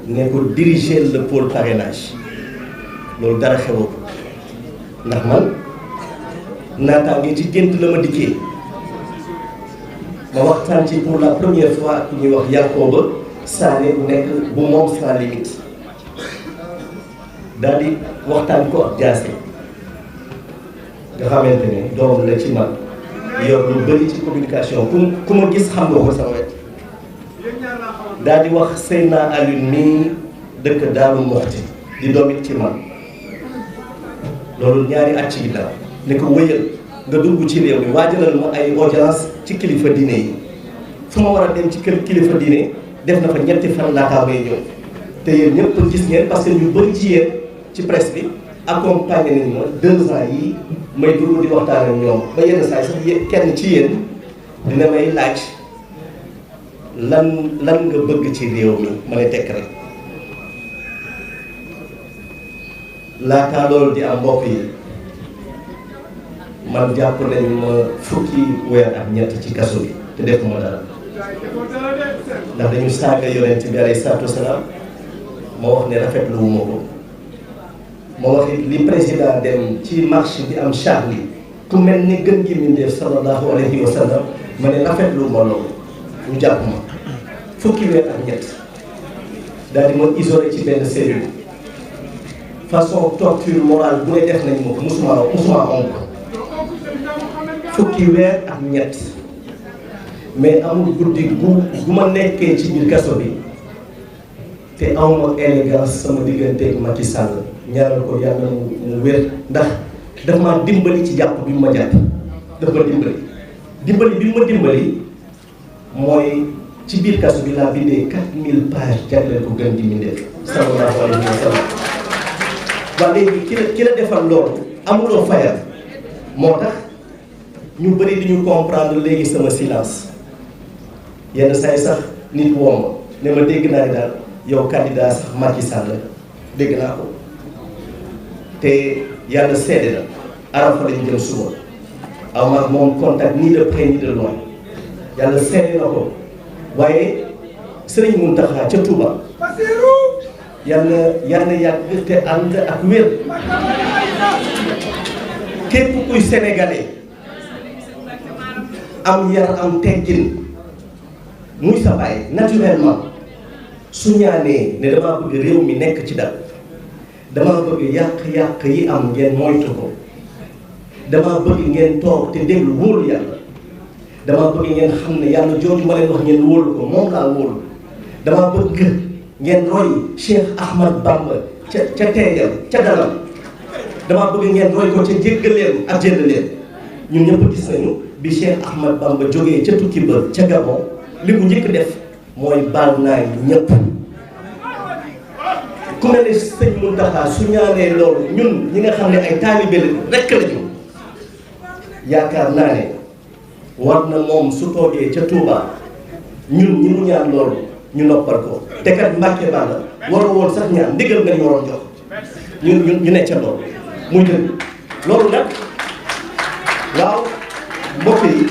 ne ko diriger le pôle parrainage loolu dara xewoo ko ndax man naataange ci gént la ma dikkee ma waxtaan ci pour la première fois ak ñuy wax Yankoba Sané bu nekk bu moom sans limite daal di waxtaan ko ak Diassé nga xamante ne doom la ci man yor lu bëri ci communication ku ma gis xam nga ko sama wet daal di wax Seyna Alioune mii dëkk Daaru Moxti di doom it ci man loolu ñaari at ci ginnaaw ne ko wëyal nga dugg ci réew mi waajalal ma ay audience ci kilifa diine yi fu ma war a dem ci kër kilifa diine def na fa ñetti fan laataa may ñëw te yéen ñëpp gis ngeen parce que ñu bëri ci yéen ci presse bi accompagné nañu ma 2 ans yi may dugg di waxtaan ak ñoom ba yenn saa yi sax kenn ci yéen dina may laaj lan nga bëgg ci réew mi ma ne tekk rek laataa loolu di am mbokk yi man jàpp nañu ma fukki weer ak ñett ci kaso bi te defuma dara ndax dañu saaga yonent bi alayhi salaatu wasalaam ma wax ne rafetlu wu ma ko ma wax it li président dem ci marche bi am Charlie ku mel ni gën gi mindeef sallallahu alayhi wa sallam ma ne rafetlu ma loolu ñu jàpp ma fukki weer ak ñett daal di ma isolé ci benn cellule façon torture morale bu ne def nañ ma ko musuma onk fukki weer ak ñett mais amul guddi gu ma nekkee ci biir kaso bi te awma élégance sama digganteeg Macky Sall ñaanal ko yàlla mu wér ndax daf ma dimbali ci jàpp bi ma jàpp daf ma dimbali bi ma dimbali mooy ci biir kaso bi laa bindee 4000 pages jagleel ko gën di mindeef sallallahu alayhi wa sallam waa léegi ki la defal loolu amuloo fayal moo tax ñu bëri di ñu comprendre léegi sama silence yenn saa yi sax nit woo ma ne ma dégg naa ni daal yow candidat sax Macky Sall dégg naa ko te yàlla seede na Arafa lañu jëm suba aw ma moom contact ni de près ni de loin yàlla seede na ko waaye Serigne Mountakha ca Touba yàlla yàgg te ànd ak wér képp kuy sénégalais am yar am teggin muy sa baay naturellement su ñaanee ne damaa bëgg réew mi nekk ci dal damaa bëgg yàq-yàq yi am ngeen moytu ko damaa bëgg ngeen toog te déglu wóolu yàlla damaa bëgg ngeen xam ne yàlla jooju ma leen wax ngeen wóolu ko moom laa wóolu damaa bëgg ngeen roy Cheikh Ahmad Bamba ca teeyam ca dalam damaa bëgg ngeen roy ko ca jéggaleem ak jéllaleem ñun ñëpp gis nañu bi Cheikh Ahmad Bamba jógee ca tukki ba ca Gabon li mu njëkk def mooy baal naa ñëpp ku mel ne sëñ Mountakha su ñaanee loolu ñun ñi nga xam ne ay taalibe rekk lañu yaakaar naa ne war na moom su toogee ca Touba ñun ñi mu ñaan loolu ñu noppal ko te kat Mbàkke Balla waroo woon sax ñaan ndigal nga ñu waroon jox ñu ne ca loolu muy dëgg loolu nag waaw mbokk yi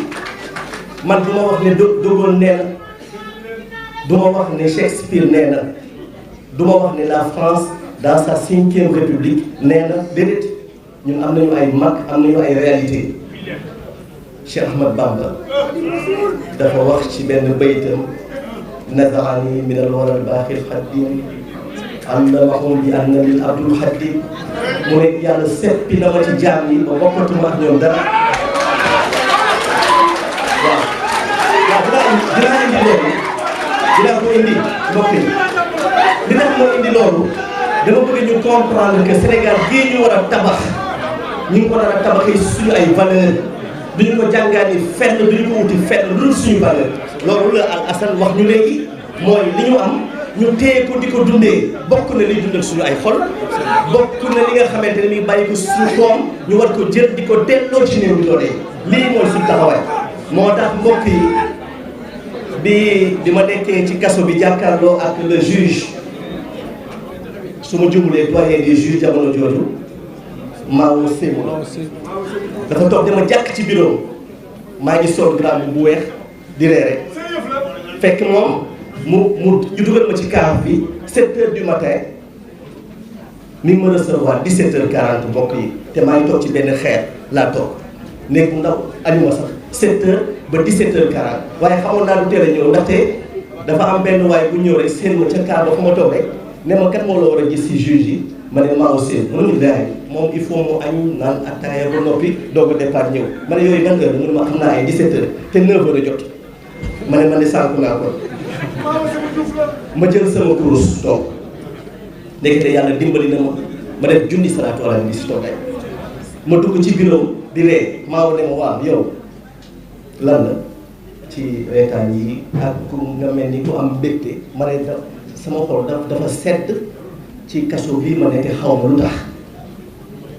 man du ma wax ne De Gaulle nee na du ma wax ne Shakespeare nee na du ma wax ne la France dans sa 5e république nee na déedéet ñun am nañu ay mag am nañu ay réalité Cheikh Ahmad Bamba dafa wax ci benn baytam nazarani min al wara al baaxil xaddim allamahum bi anna lil abdul xaddim mu ne yàlla seppi na ma ci jaam yi ba bokkatuma ak ñoom dara dinaa indi loolu dinaa ko indi mbokk yi dinaa moo indi loolu dama bëgg ñu comprendre que Sénégal gii ñu war a tabax ñu ngi ko war a tabaxee suñu ay valeur duñu ko jàngaani fenn duñu ko wuti fenn lu dul suñu valeur loolu la Al Hassane wax ñu léegi mooy li ñu am ñu téye ko di ko dundee bokk na liy dundal suñu ay xol bokk na li nga xamante ne mi bàyyi ko suñu koom ñu war ko jël di ko delloo ci néew bi doole lii mooy suñu taxawaay moo tax mbokk yi bi ma nekkee ci kaso bi jàkkaarloo ak le juge su ma jumulee doyen des juges jamono jooju Mao Sémou dafa toog dama jàkk ci bureau maa ngi sol grand bu weex di reere fekk moom mu ñu dugal ma ci car bi 7 heures du matin mi ngi ma recevoir 17 heures 40 mbokk yi te maa ngi toog ci benn xeer laa toog néeg bu ndaw añuma sax 7 heures ba 17 heures 40 waaye xamoon naa du teel a ñëw ndaxte dafa am benn waay bu ñëw rek seen ma ca car ba fa ma toog rek ne ma kat moo la war a gis si juge yi ma ne maa aussi mu ne daay moom il faut mu añ naan attaaya ba noppi doog a départ ñëw ma ne yooyu ban heure mu ne ma xam naa ay 17 heures te 9 heures a jot ma ne sànku naa ko ma jël sama kurus toog ndekete yàlla dimbali na ma def junni salaatu ala nabi si toog tey ma dugg ci bureau di ree maa ne ma waaw yow lan la ci reetaan yi ak ku nga mel ni ku am mbégte ma ne sama xol dafa sedd ci kaso bii ma nekk xaw ma lu tax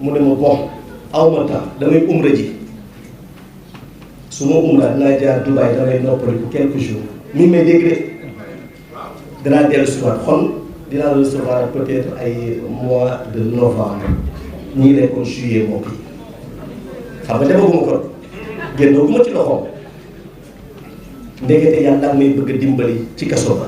mu ne ma bon aw ma temps damay umra ji su ma umra dinaa jaar Dubaï damay noppaliku quelques jours mi may dégg de danaa dellu si waat xon dinaa recevoir peut-être ay mois de novembre ñii nekkoon juillet mbokk yi xam nga demaguma ko génnaguma ci loxoom ndekete yàlla ak may bëgg a dimbali ci kaso ba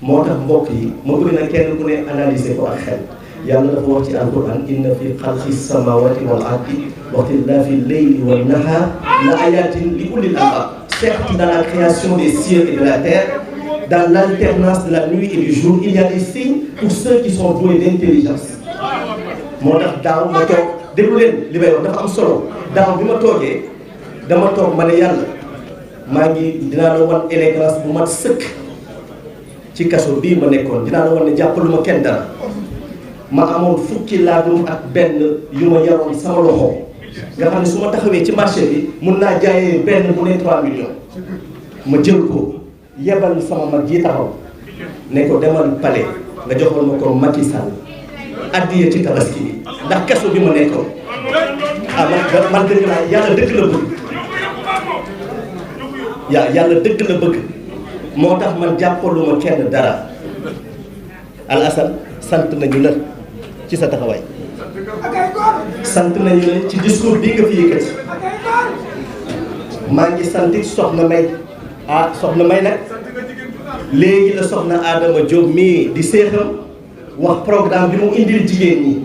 moo tax mbokk yi ma bëgg na kenn ku ne analyser ko ak xel yàlla dafa wax ci alquran inna fi xalqi samawati wal ardi wa ikhtilafi layli wan nahar la ayatin li ulil albab. Certes, dans la création des cieux et de la terre, dans l'alternance de la nuit et du jour, il y a des signes pour ceux qui sont doués d'intelligence. moo tax daaw ma toog déglu leen li may wax dafa am solo daaw bi ma toogee dama toog ma ne yàlla maa ngi dinaa la wan élégance bu mat sëkk ci kaso bii ma nekkoon dinaa la wan ne jàppaluma kenn dara ma amoon fukki laadum ak benn yu ma yaroon sama loxo nga xam ne su ma taxawee ci marché bi mun naa jaayee benn bu ne 3 millions ma jël ko yebal sama mag ji taxaw ne ko demal palais nga joxal ma ko Macky Sall addiya ci tabaski bi ndax kaso bi ma nekkoon ah man dëgg laa yàlla dëgg la bëgg yàlla dëgg la bëgg moo tax man jàppaluma kenn dara Al Assane sant nañu la ci sa taxawaay sant nañu la ci discours bii nga fi yëkkati maa ngi sant soxna May soxna May nag léegi la soxna Adama Diop mii di séexam wax programme bi mu indil jigéen ñi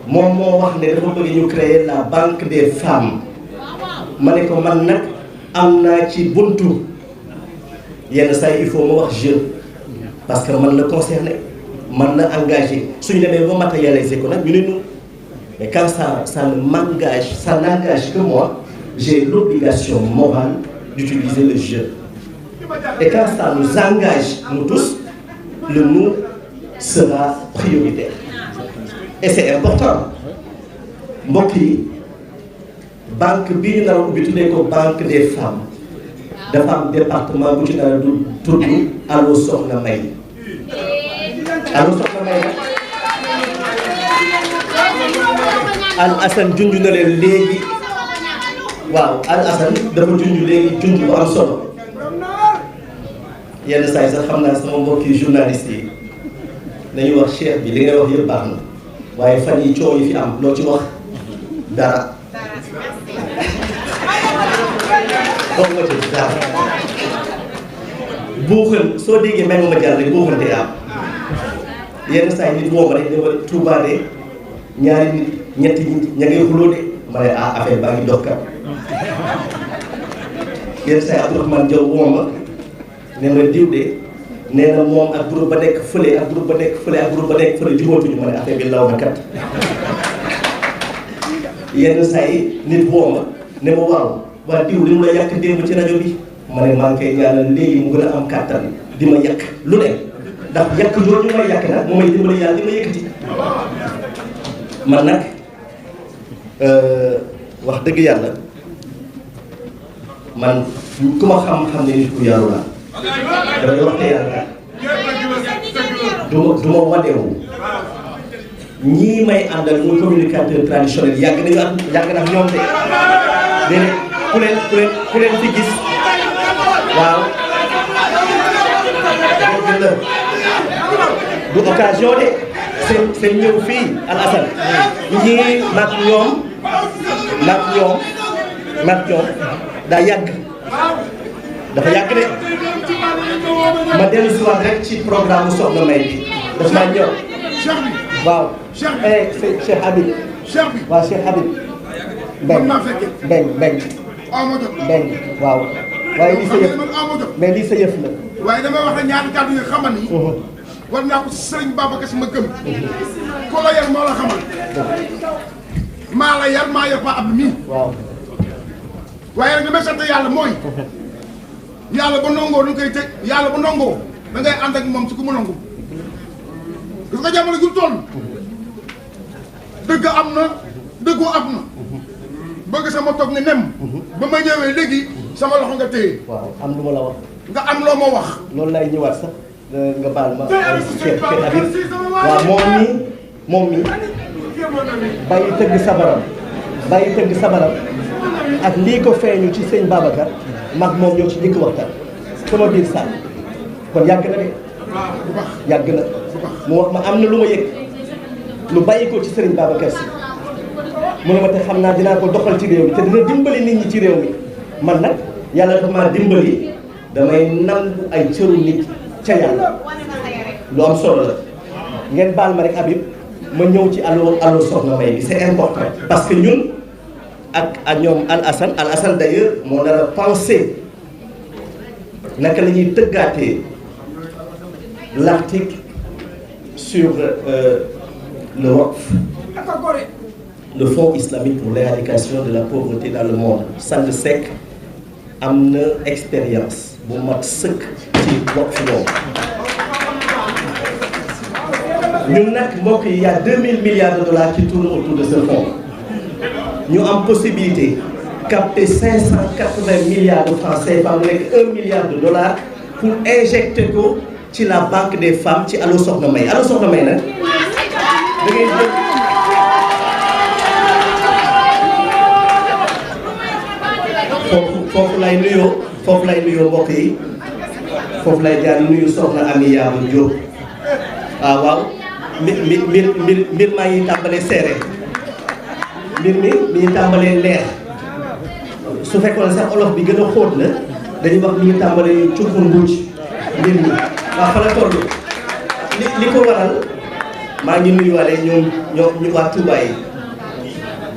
moom moo wax ne dafa bëgg ñu créer la banque des femmes ma ne ko man nag am naa ci buntu yenn saa yi il faut ma wax jeune parce que man la concerné man la engagé suñu demee ba matérialiser ko nag ñu ne ñu mais quand ça n'engage que moi j'ai l'obligation morale d'utiliser le jeu et quand ça nous engage nous tous le nous sera prioritaire et c'est important mbokk yi banque bii ñu nar a ubbi tuddee ko banque des femmes dafa am département bu ci nar a du tudd Allo Soxna May Allo Soxna May nag Al Assane junj na leen léegi waaw Al Assane dafa junj léegi junj bu am solo yenn saa yi sax xam naa sama mbokki journaliste yi dañuy wax cheikh bi li ngay wax yëpp baax na waaye fan yi coow yi fi am loo ci wax dara wax nga ci dara buuxal soo déggee may ma jàll rek buuxal te am yenn saa yi nit woo ma rek dama Touba de ñaari nit ñetti nit ña ngay xuloo de ma ne affaire baa ngi dox kat yenn saa yi Abdourahmane Diaw woo ma ne ma diw de nee na moom ak groupe ba nekk fële ak groupe ba nekk fële ak groupe ba nekk fële jubóotuñu ma ne affaire bi law na kat yenn saa yi nit woo ma ne ma waaw waa diw li mu la yàq démb ci rajo bi ma ne maa ngi koy ñaanal léegi mu gën a am kàttan di ma yàq lu ne ndax yàq yooyu ñu may yàq nag moo may dimbali yàlla di ma yëkkati man nag wax dëgg yàlla man ku ma xam-xam ne nit ku yaru la damay wax te yàlla du ma wanewu ñii may àndal muy communicateur traditionnel yàgg nañu am yàgg na ñoom de déedéet ku leen fi gis waaw dëgg la du occasion de seen ñëw fii Al Assane ñii mag ñoom daa yàgg dafa yàgg de ma dellu si waat rek ci programme Soxna May bi daf maa ñëw waaw Cheikh Habib waaw Cheikh Habib Mbeng waaw waaye lii sa yëf mais lii sa yëf la waaye damay wax ne ñaari kàddu yi xamal ni war naa ko Sëriñ Babacar Si ma gëm ko la yar moo la xamal maa la yar maa yar ba ab mii waaw waaye nag damay sant yàlla mooy yàlla ba nangoo du koy tëj yàlla ba nangoo da ngay ànd ak moom su ko mu nangu gis nga jamono ju toll dëgg am na dëggoo am na bëgg sama toog ne nem ba ma ñëwee léegi sama loxo nga téye waaw am lu ma la wax nga am loo ma wax loolu lay ñëwaat sax nga baal ma Cheikh Habib waaw moom mi bàyyi tëgg sabaram ak lii ko feeñu ci sëñ Babacar mag moom ñoo ci njëkk waxtaan sama biir saal kon yàgg na de yàgg na mu wax ma am na lu ma yëg lu bàyyi ko ci sëriñ Babacar si mu ne ma te xam naa dinaa ko doxal ci réew mi te dina dimbali nit ñi ci réew mi man nag yàlla dafa maa dimbali damay nangu ay cëru nit ca yàlla lu am solo la ngeen baal ma rek Habib ma ñëw ci allo soxna May bi c'est important parce que ñun ak ñoom Al Hassan d'ailleurs moo nar a pensé naka la ñuy tëggaatee l'article sur le WAQF, le Fonds islamique pour l'éradication de la pauvreté dans le monde. Sang Seck am na expérience bu mat sëkk ci WAQF boobu ñun nag mbokk yi y a 2000 milliards de dollars qui tournent autour de ce fonds ñu am possibilité capter 580 milliards de francs CFA mu nekk 1 milliard de dollars pour injecter ko ci la banque des femmes ci Allo Soxna May Allo Soxna May nag da ngay jël foofu lay nuyoo mbokk yi foofu lay jaar nuyu soxna Ami Yaabu Diop waaw mbir maa ngi tàmbalee seere mbir mi ngi tàmbalee leer su fekkoon sax olof bi gën a xóot la dañuy wax mi ngi tàmbalee cukkur mbuuj mbir mi waaw fa la toll li ko waral maa ngi nuyuwaale ñoom waa Touba yi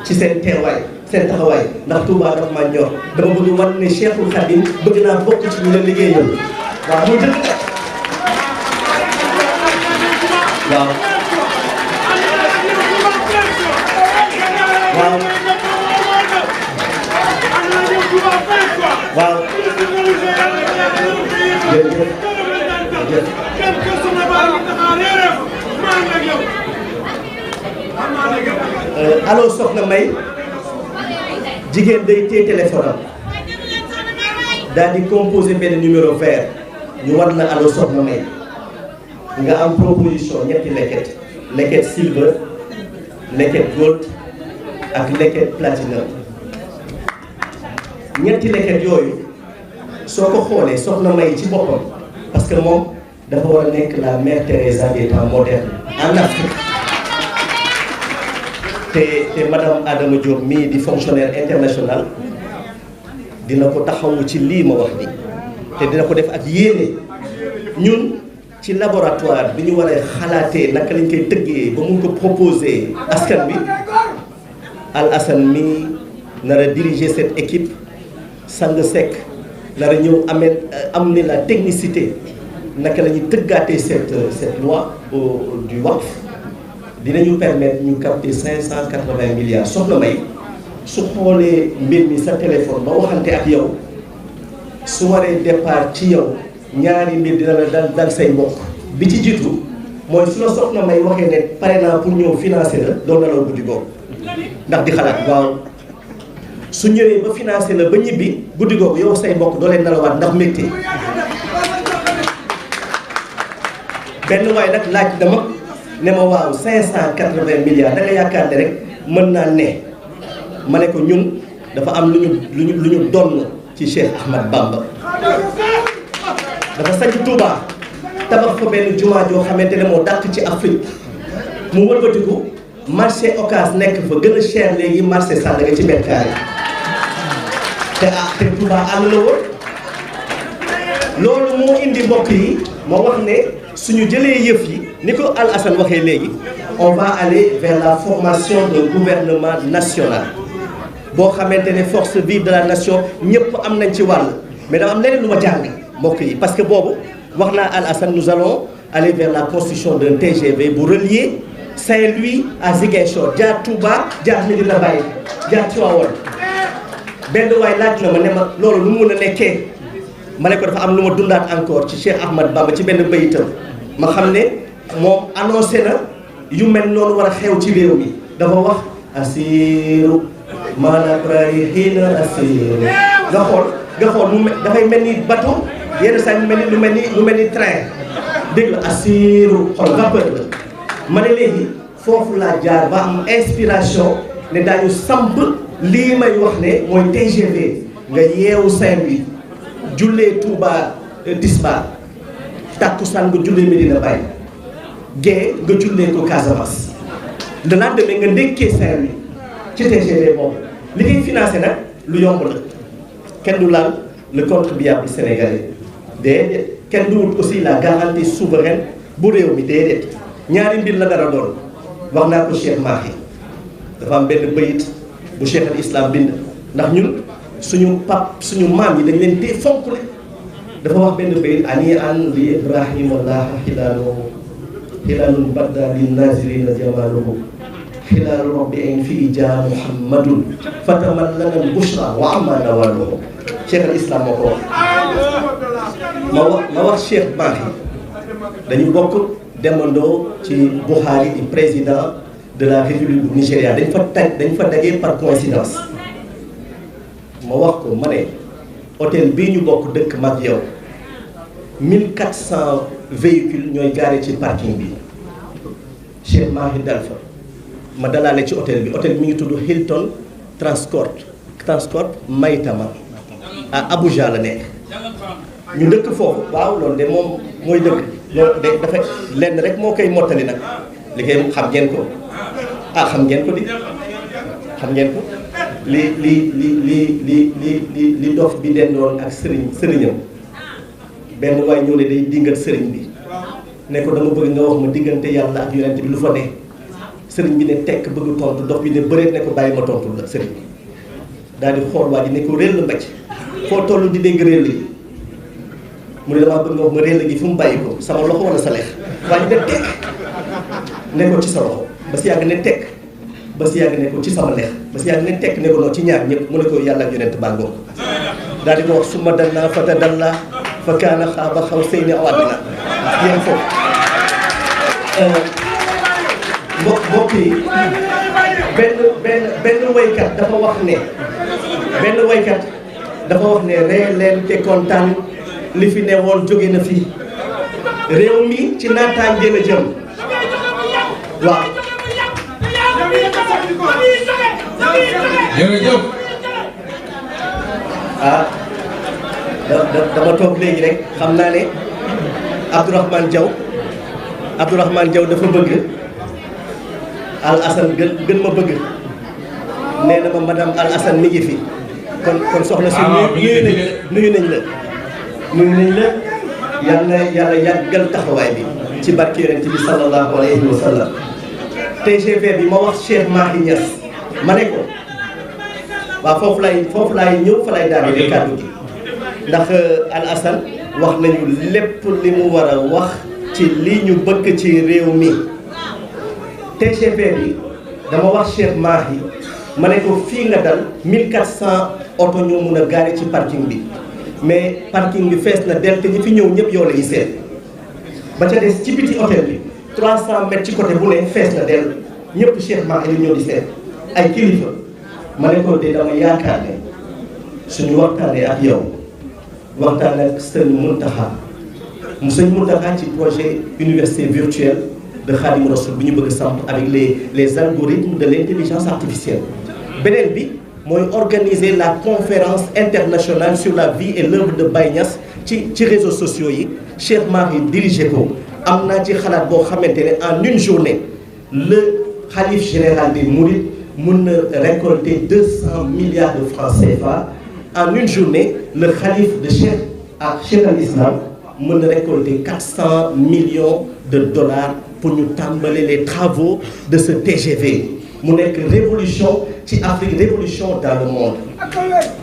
ci seen teewaay seen taxawaay ndax Touba dafa ma ñor dama bëgg wan ne Cheikhul Khadim bëgg naa bokk ci ñu la liggéeyal waaw mu dëgg waaw waaw waaw jërëjëf Allo Soxna May jigéen day téye téléphone am daal di composé benn numéro vert ñu war na Allo Soxna May nga am proposition ñetti leket silver leket gold ak leket platinum ñetti leket yooyu soo ko xoolee Soxna May ci boppam parce que moom dafa war a nekk la mère Teresa des temps modernes en Afrique te madame Adama Diop mii di fonctionnaire international dina ko taxawu ci lii ma wax ni te dina ko def ak yéene ñun ci laboratoire bi ñu waree xalaatee naka lañ koy tëggee ba mun ko proposer askan bi Al Hassan mii nar a diriger cette équipe Sang Seck nar a ñëw am ni la technicité naka la ñuy tëggaatee cette loi du WAQF dinañu permettre ñu capter 580 milliards Soxna May su xoolee mbir mi sa téléphone ba waxante ak yow su waree départ ci yow ñaari mbir dina la dal say mbokk bi ci jiitu mooy su la Soxna May waxee ne pare naa pour ñëw financer la doo nelaw guddi googu ndax di xalaat waaw su ñëwee ba financer la ba ñibbi guddi googu yow say mbokk doo leen nelawaat ndax mbégte benn waay nag laaj dama ne ma waaw 580 milliards da nga yaakaar ne rek mën naa ne ma ne ko ñun dafa am lu ñu donn ci Cheikh Ahmad Bamba dafa sanc Touba tabax fa benn jumaa joo xamante ne moo dàq ci Afrique mu wëlbatiku marché Ocass nekk fa gën a cher léegi marché Sandaga ci mètre carré te Touba àll la woon loolu moo indi mbokk yi moo wax ne suñu jëlee yëf yi ni ko Al Hassan waxee léegi on va aller vers la formation d'un gouvernement national boo xamante ne force vive de la nation ñëpp am nañ ci wàll mais dama am leneen lu ma jàng mbokk yi parce que boobu wax naa Al Hassan nous allons aller vers la construction d'un TGV bu relier Saint-Louis à Ziguinchor jaar Touba jaar Medina Baye jaar Tivaouane benn waay laaj na ma ne ma loolu lu mu mun a nekkee ma ne ko dafa am lu ma dundaat encore ci Cheikh Ahmad Bamba ci benn bayitam ma xam ne moom annoncé na yu mel noonu war a xew ci réew mi dafa wax asiru maanaam rayihiina asiru nga xool mu dafay mel ni bateau yenn saa mu mel ni lu mel ni train dégg la asiru xool vapeur la ma ne léegi foofu laa jaar ba am inspiration ne daañu samp lii may wax ne mooy TGV nga yeewu Saint-Louis jullee Touba tisbaar takkusaan nga jullee Medina Baye gée nga jullee ko Casamance le lendemain nga ndekkee Saint-Louis ci TGV boobu li koy financé nag lu yomb la kenn du laal le contribuable sénégalais déedéet kenn du wut aussi la garantie souveraine bu réew mi déedéet ñaari mbir la dara doon wax naa ko Cheikh Mahi dafa am benn bayit bu Cheikh al Islam bind ndax ñun suñu maam yi dañ leen tee fonk le dafa wax benn bayit ani an li Ibrahima laaha xilaalun badda lin nazirina jamaluhu xilaalu rabbi in fi ja muhammadun fatamallana al bushra wa amma nawaluhu Cheikh al Islam moo ko wax ma wax Cheikh Mahi dañu bokk demandoo ci Buhari di président de la République du Nigeria dañ fa dajee par coïncidence ma wax ko ma ne hôtel bii ñu bokk dëkk mag yow 1400 véhicules ñooy garé ci parking bi Cheikh Mahi dal fa ma dalaale ci hôtel bi mi ngi tudd Hilton Transcorp Maitama à Abuja la nekk ñu dëkk foofu waaw loolu de moom mooy dëkk loolu de dafa lenn rek moo koy mottali nag liggéey xam ngeen ko xam ngeen ko li dof bi dendoon ak sëriñam benn waay ñëw ne day dingal sëriñ bi ne ko dama bëgg nga wax ma diggante yàlla ak yonent bi lu fa ne sëriñ bi ne tekk bëgg tontu dof bi ne bëreet ne ko bàyyi ma tontu la sëriñ bi daal di xool waa ji ne ko réel la mbacc foo toll di dégg réel yi mu ne damaa bëgg nga wax ma réel gi fu mu bàyyi ko sama loxo wala sa leex waa ji ne tekk ne ko ci sa loxo ba si yàgg ne tekk ba si yàgg ne ko ci sama leex ba si yàgg ne tekk ne ko noonu ci ñaar ñëpp mu ne ko yàlla ak yonent bàngoo daal di ko wax summa dallaa fa tadallaa fa kaana qaaba qawsayni aw adnaa yéen foofu mbokk yi benn waykat dafa wax ne ree leen te kontaan li fi ne woon jóge na fi réew mi ci naataange la jëm waaw jërëjëf dama toog léegi rek xam naa ne Abdourahmane Diaw dafa bëgg Al Assane gën ma bëgg nee na ma madame Al Assane mi ngi fi kon soxna si nuyu nañ la yàlla yàggal taxawaay bi ci barke yonent bi sallallahu alayhi wa sallam TGV bi ma wax Cheikh Mahi Niass ma ne ko waaw foofu laay ñëw fa lay daanee kàddu gi ndax Al Assane wax nañu lépp li mu war a wax ci li ñu bëgg ci réew mi TGV bi dama wax Cheikh Mahi ma ne ko fii nga dal 1400 oto ñoo mun a gaare ci parking bi mais parking bi fees na del te ñi fi ñëw ñëpp yow la ñuy seet ba ca des ci biti hôtel bi 300 mètres ci côté bu ne fees na del ñëpp Cheikh Mahi li ñëw di seet ay kilifa ma ne ko de dama yaakaar ne suñu waxtaanee ak yow waxtaan ak sëñ Mountakha ci projet université virtuelle de Khadim Rassoul bi ñu bëgg a samp avec les algorithmes de l'intelligence artificielle beneen bi mooy organiser la conférence internationale sur la vie et l'œuvre de Baye Niass ci réseaux sociaux yi Cheikh Mahi dirigé ko am naa ci xalaat boo xamante ne en une journée le khalife général des Mourides mun na récolter 200 milliards de francs CFA en une journée le khalife de Cheikh al Islam mën na récolter 400 millions de dollars pour ñu tàmbali les travaux de ce TGV mu nekk révolution ci Afrique révolution dans le monde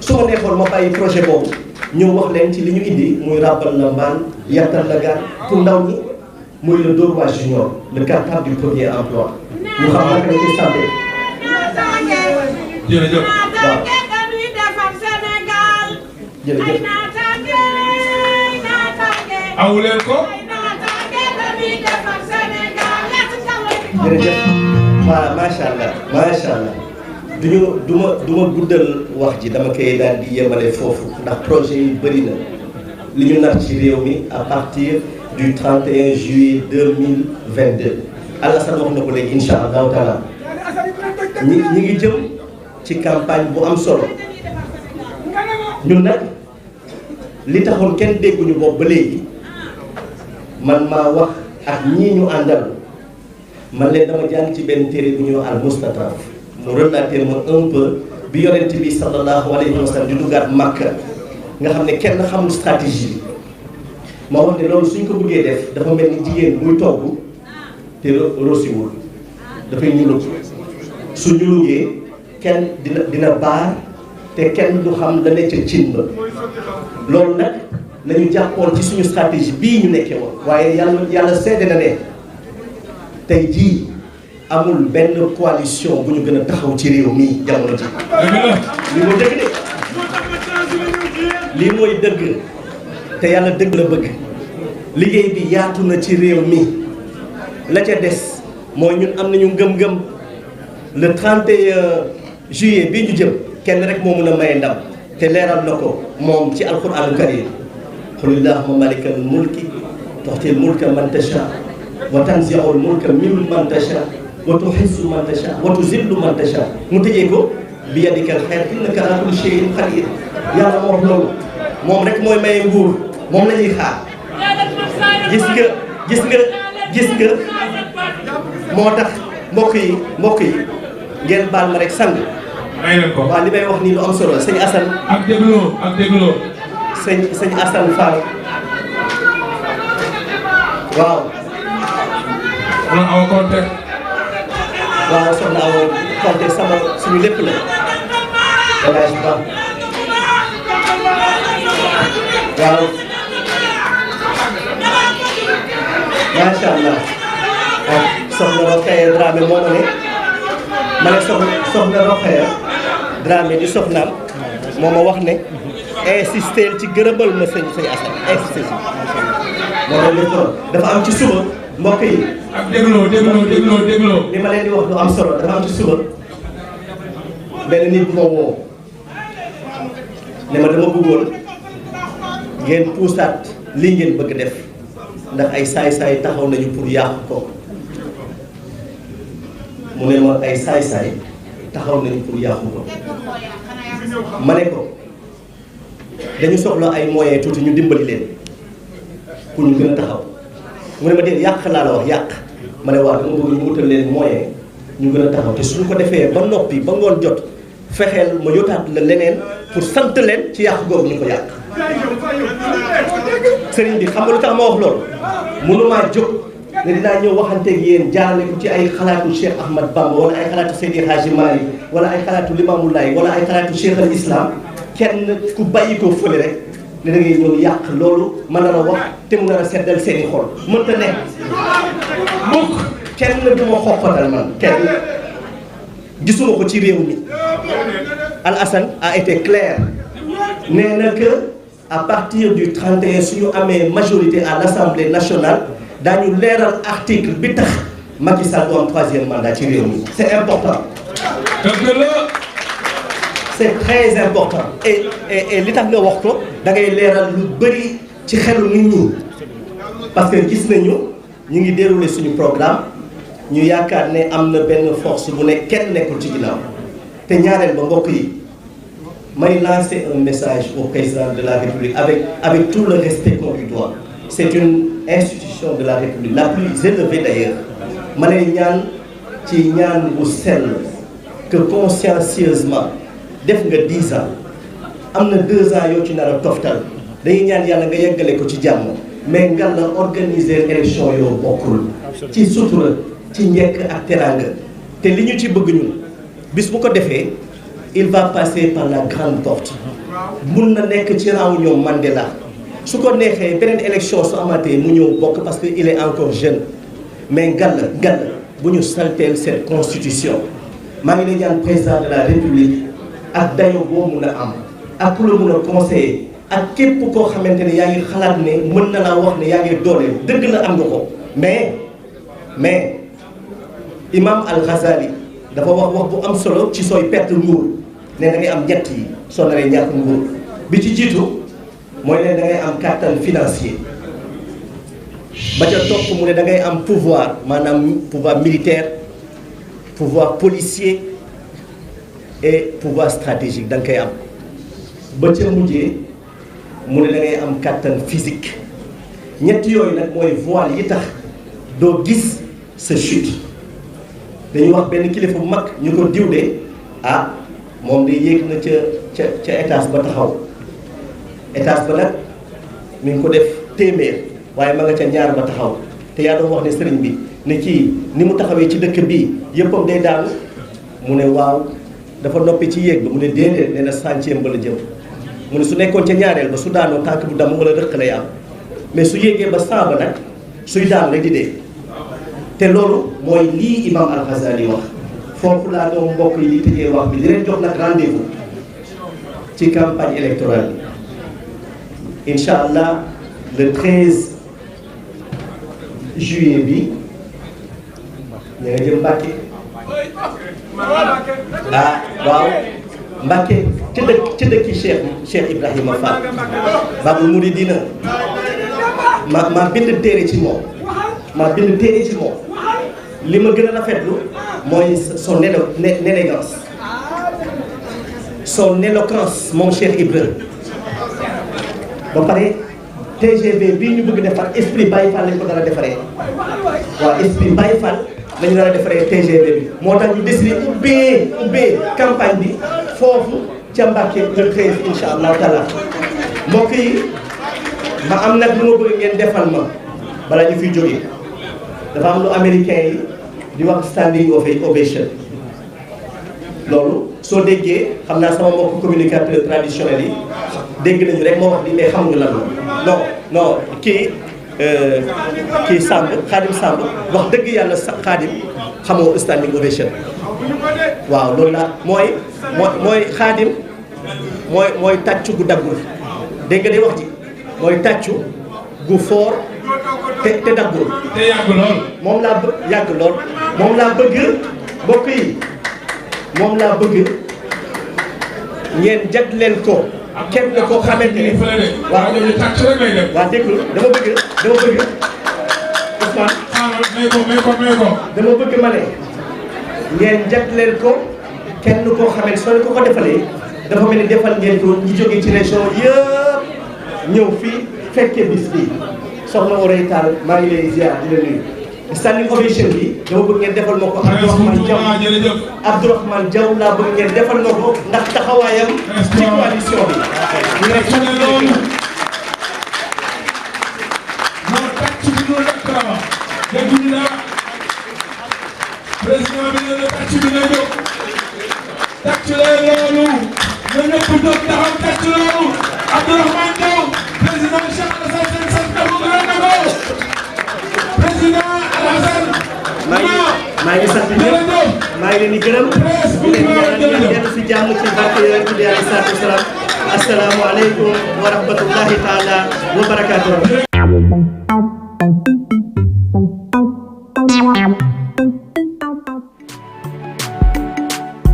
su ma neexoon ma bàyyi projet boobu ñëw wax leen ci li ñu indi muy ràbbal la mbaan yàttal la gaan pour ndaw ñi muy le Dóor waar junior le cartable du premier emploi ñu xam naka la ñuy santé jërëjëf waaw jërëjëf awu leen ko jërëjëf waaw macha allah du ma guddal wax ji dama koy daal di yemale foofu ndax projet yi bëri na li ñu nar ci réew mi à partir du 31 juillet 2022 Alassane wax na ko léegi incha allahu taala ñi ngi jëm ci campagne bu am solo ñun nag li taxoon kenn dégguñu boobu ba léegi man maa wax ak ñii ñu àndal man leen dama jàng ci benn téere bu ñuy wax al mustataf mu relater ma un peu bi yonent bi sallallahu alayhi wa sallam di duggaat Makka nga xam ne kenn xamul stratégie bi ma wax ne loolu suñ ko bëggee def dafa mel ni jigéen buy togg te rosiwul dafay ñulug su ñulugee kenn dina baar te kenn du xam la ne ca cin ba loolu nag lañu jàppoon ci suñu stratégie bii ñu nekkee woon waaye yàlla seede na ne tey jii amul benn coalition bu ñu gën a taxaw ci réew mi jamono ji lii mooy dëgg de lii mooy dëgg te yàlla dëgg la bëgg liggéey bi yaatu na ci réew mi la ca des mooy ñun am nañu ngëm-ngëm le 31 juillet bii ñu jëm kenn rek moo mën a maye ndam te leeral na ko moom ci alquranu karim qul illahumma malikal mulki tu'til mulka man tasha wa tanzi'ul mulka mimman tasha wa tuhizzu man tasha wa tuzillu man tasha mu tëjee ko bi yadikal xayr innaka ala kulli shay'in qadir yàlla moo wax loolu moom rek mooy maye nguur moom la ñuy xaar gis nga moo tax mbokk yi ngeen baal ma rek sang waaw li may wax nii lu am solo sëñ Assane ak dégloo sëñ Assane Fall waaw waaw soxna Awa Konte sama suñu lépp la elage ba waaw macha allah ak soxna Rokhaya Dramé moo ma ne soxna Rokhaya Dramé di soxnaam moo ma wax ne insister ci gërëmal ma sëñ Assane insister si moo tax lépp dafa am ci suba mbokk yi ak dégloo li ma leen di wax lu am solo dafa am ci suba benn nit bu ma woo ne ma dama bëggoon ngeen puusaat lii ngeen bëgg def ndax ay saay-saay taxaw nañu pour yàq ko mu ne ma ay saay-saay taxaw nañu pour yàqu ko ma ne ko dañu soxla ay moyens tuuti ñu dimbali leen pour ñu gën a taxaw mu ne ma déet yàq laa la wax yàq ma ne waaw dama bëgg ñu wutal leen moyen ñu gën a taxaw te suñu ko defee ba noppi ba ngoon jot fexeel ma yotaat la leneen pour sant leen ci yàq googu ñu ko yàq sëriñ bi xam nga lu tax ma wax loolu mënumaa jóg ne dinaa ñëw waxanteeg yéen jaarale ko ci ay xalaatu Cheikh Ahmad Bamba wala ay xalaatu Seydi Hadji Malick wala ay xalaatu Limamou Laye wala ay xalaatu Cheikh al Islam kenn ku bàyyi ko fële rek ne da ngay ñëw yàq loolu mën na la wax te mu nar a seddal seeni xol mënta nekk mukk kenn du ma xoqatal man kenn gisuma ko ci réew mi Alassane a été clair nee na que à partir du 31 suñu amee majorité à l'Assemblée nationale daañu leeral article bi tax Macky Sall du am 3e mandat ci réew mi c'est important c'est très important et li tax nga wax ko da ngay leeral lu bëri ci xelu nit ñi parce que gis nañu ñu ngi dérouler suñu programme ñu yaakaar ne am na benn force bu ne kenn nekkul ci ginnaaw te ñaareel ba mbokk yi may lancer un message au président de la République avec tout le respect qu'on lui doit. C'est une institution de la République la plus élevée d'ailleurs ma lay ñaan ci ñaan bu sell que consciencieusement def nga 10 ans am na 2 ans yoo ci nar a toftal dañuy ñaan yàlla nga yeggale ko ci jàmm mais nga la organiser élection yoo bokkul ci sutura ci njekk ak teraanga te li ñu ci bëgg ñun bis bu ko defee il va passer par la grande porte mun na nekk ci raw ñoom Mandela su ko neexee beneen élection su amatee mu ñëw bokk parce que il est encore jeune mais ngalla bu ñu salteel cette constitution maa ngi lay ñaan président de la République ak dayo boo mun a am ak ku la mun a conseiller ak képp koo xamante ne yaa ngi xalaat ne mën na laa wax ne yaa ngi doole dëgg la am nga ko mais Imam Al-Ghazali dafa wax bu am solo ci sooy perte nguur ne da ngay am ñett yi soo naree ñàkk nguur bi ci jiitu mooy ne da ngay am kàttan financier ba ca topp mu ne da ngay am pouvoir maanaam pouvoir militaire pouvoir policier et pouvoir stratégique da nga koy am ba ca mujjee mu ne da ngay am kàttan physique ñett yooyu nag mooy voile yi tax doo gis sa chute dañuy wax benn kilifa bu mag ñu ko diw de ah moom de yéeg na ca étage ba taxaw étage ba nag mi ngi ko def téeméer waaye ma nga ca ñaar ba taxaw te yaa doon wax ne sëriñ bi ne kii ni mu taxawee ci dëkk bii yëppam day daanu mu ne waaw dafa noppi ci yéeg ba mu ne déedéet nee na centième ba la jëm mu ne su nekkoon ca ñaareel ba su daanoo tànk bu damm wala rëq lay am mais su yéegee ba 100 ba nag suy daan rek di dee te loolu mooy lii Imam Al-Ghazali wax foofu laa doon mbokk yi di tëjee wax bi di leen jox nag rendez-vous ci campagne électorale bi incha allah le 13 juillet bi ñu nga jëm Mbàkke ah waaw Mbàkke ci dëkki Cheikh Ibrahima Fall Babul Mouridina ma bind téere ci moom li ma gën a rafetlu mooy son élégance son éloquence moom Cheikh Ibrahima ba pare TGV bii ñu bëgg defar esprit Baye Fall lañ ko dara defaree waaw esprit Baye Fall lañu dara defaree TGV bi moo tax ñu décidé ubbee campagne bi foofu ca Mbàkke le 13 incha allahu taala mbokk yi ma am nag lu ma bëgg ngeen defal ma bala ñu fiy jógee dafa am lu américain yi di wax standing ovation loolu soo déggee xam naa sama mbokk communicateur traditionnel yi dégg nañu rek moo wax di mais xamuñu lan la non kii Samb Xaadim Samb wax dëgg yàlla Xaadim xamoo standing ovation waaw loolu la mooy Xaadim mooy tàccu gu daggul dégg nga de wax ji mooy tàccu gu foor te daggul te yàgg lool. moom laa yàgg lool moom laa bëgg mbokk yi moom laa bëgg ngeen jagleel ko kenn koo xamante ni waaw ñooñu tàcc rek lay def. waaw déglu dama bëgg Ousmane may ko. dama bëgg ma ne ngeen jagleel ko kenn koo xamante soo leen ko defalee dafa mel ni defal ngeen ko ñi jógee ci région yëpp ñëw fii fekke bis bi soxna Oray Tall maa ngi lay ziar di la nuyu standing ovation bi dama bëgg ngeen defal ma ko Abdourahmane Diaw laa bëgg ngeen defal ma ko ndax taxawaayam ci coalition bi moo tàcc bi ñu lekk la ma dégguñu la président bi ne la tàcc bi na jóg tàcc leen loolu na ñëpp jóg taxaw tàcc loolu Abdourahmane Diaw président Cheikh Alassane Sène sant ko gërëm na ko président Alassane maa ngi sant ñëpp maa ngi leen di gërëm di leen ñaanal ngeen si jàmm ci barke yonent bi alayhi salaatu wa salaam assalaamu aleykum wa rahmatullahi taala wa barakaatuh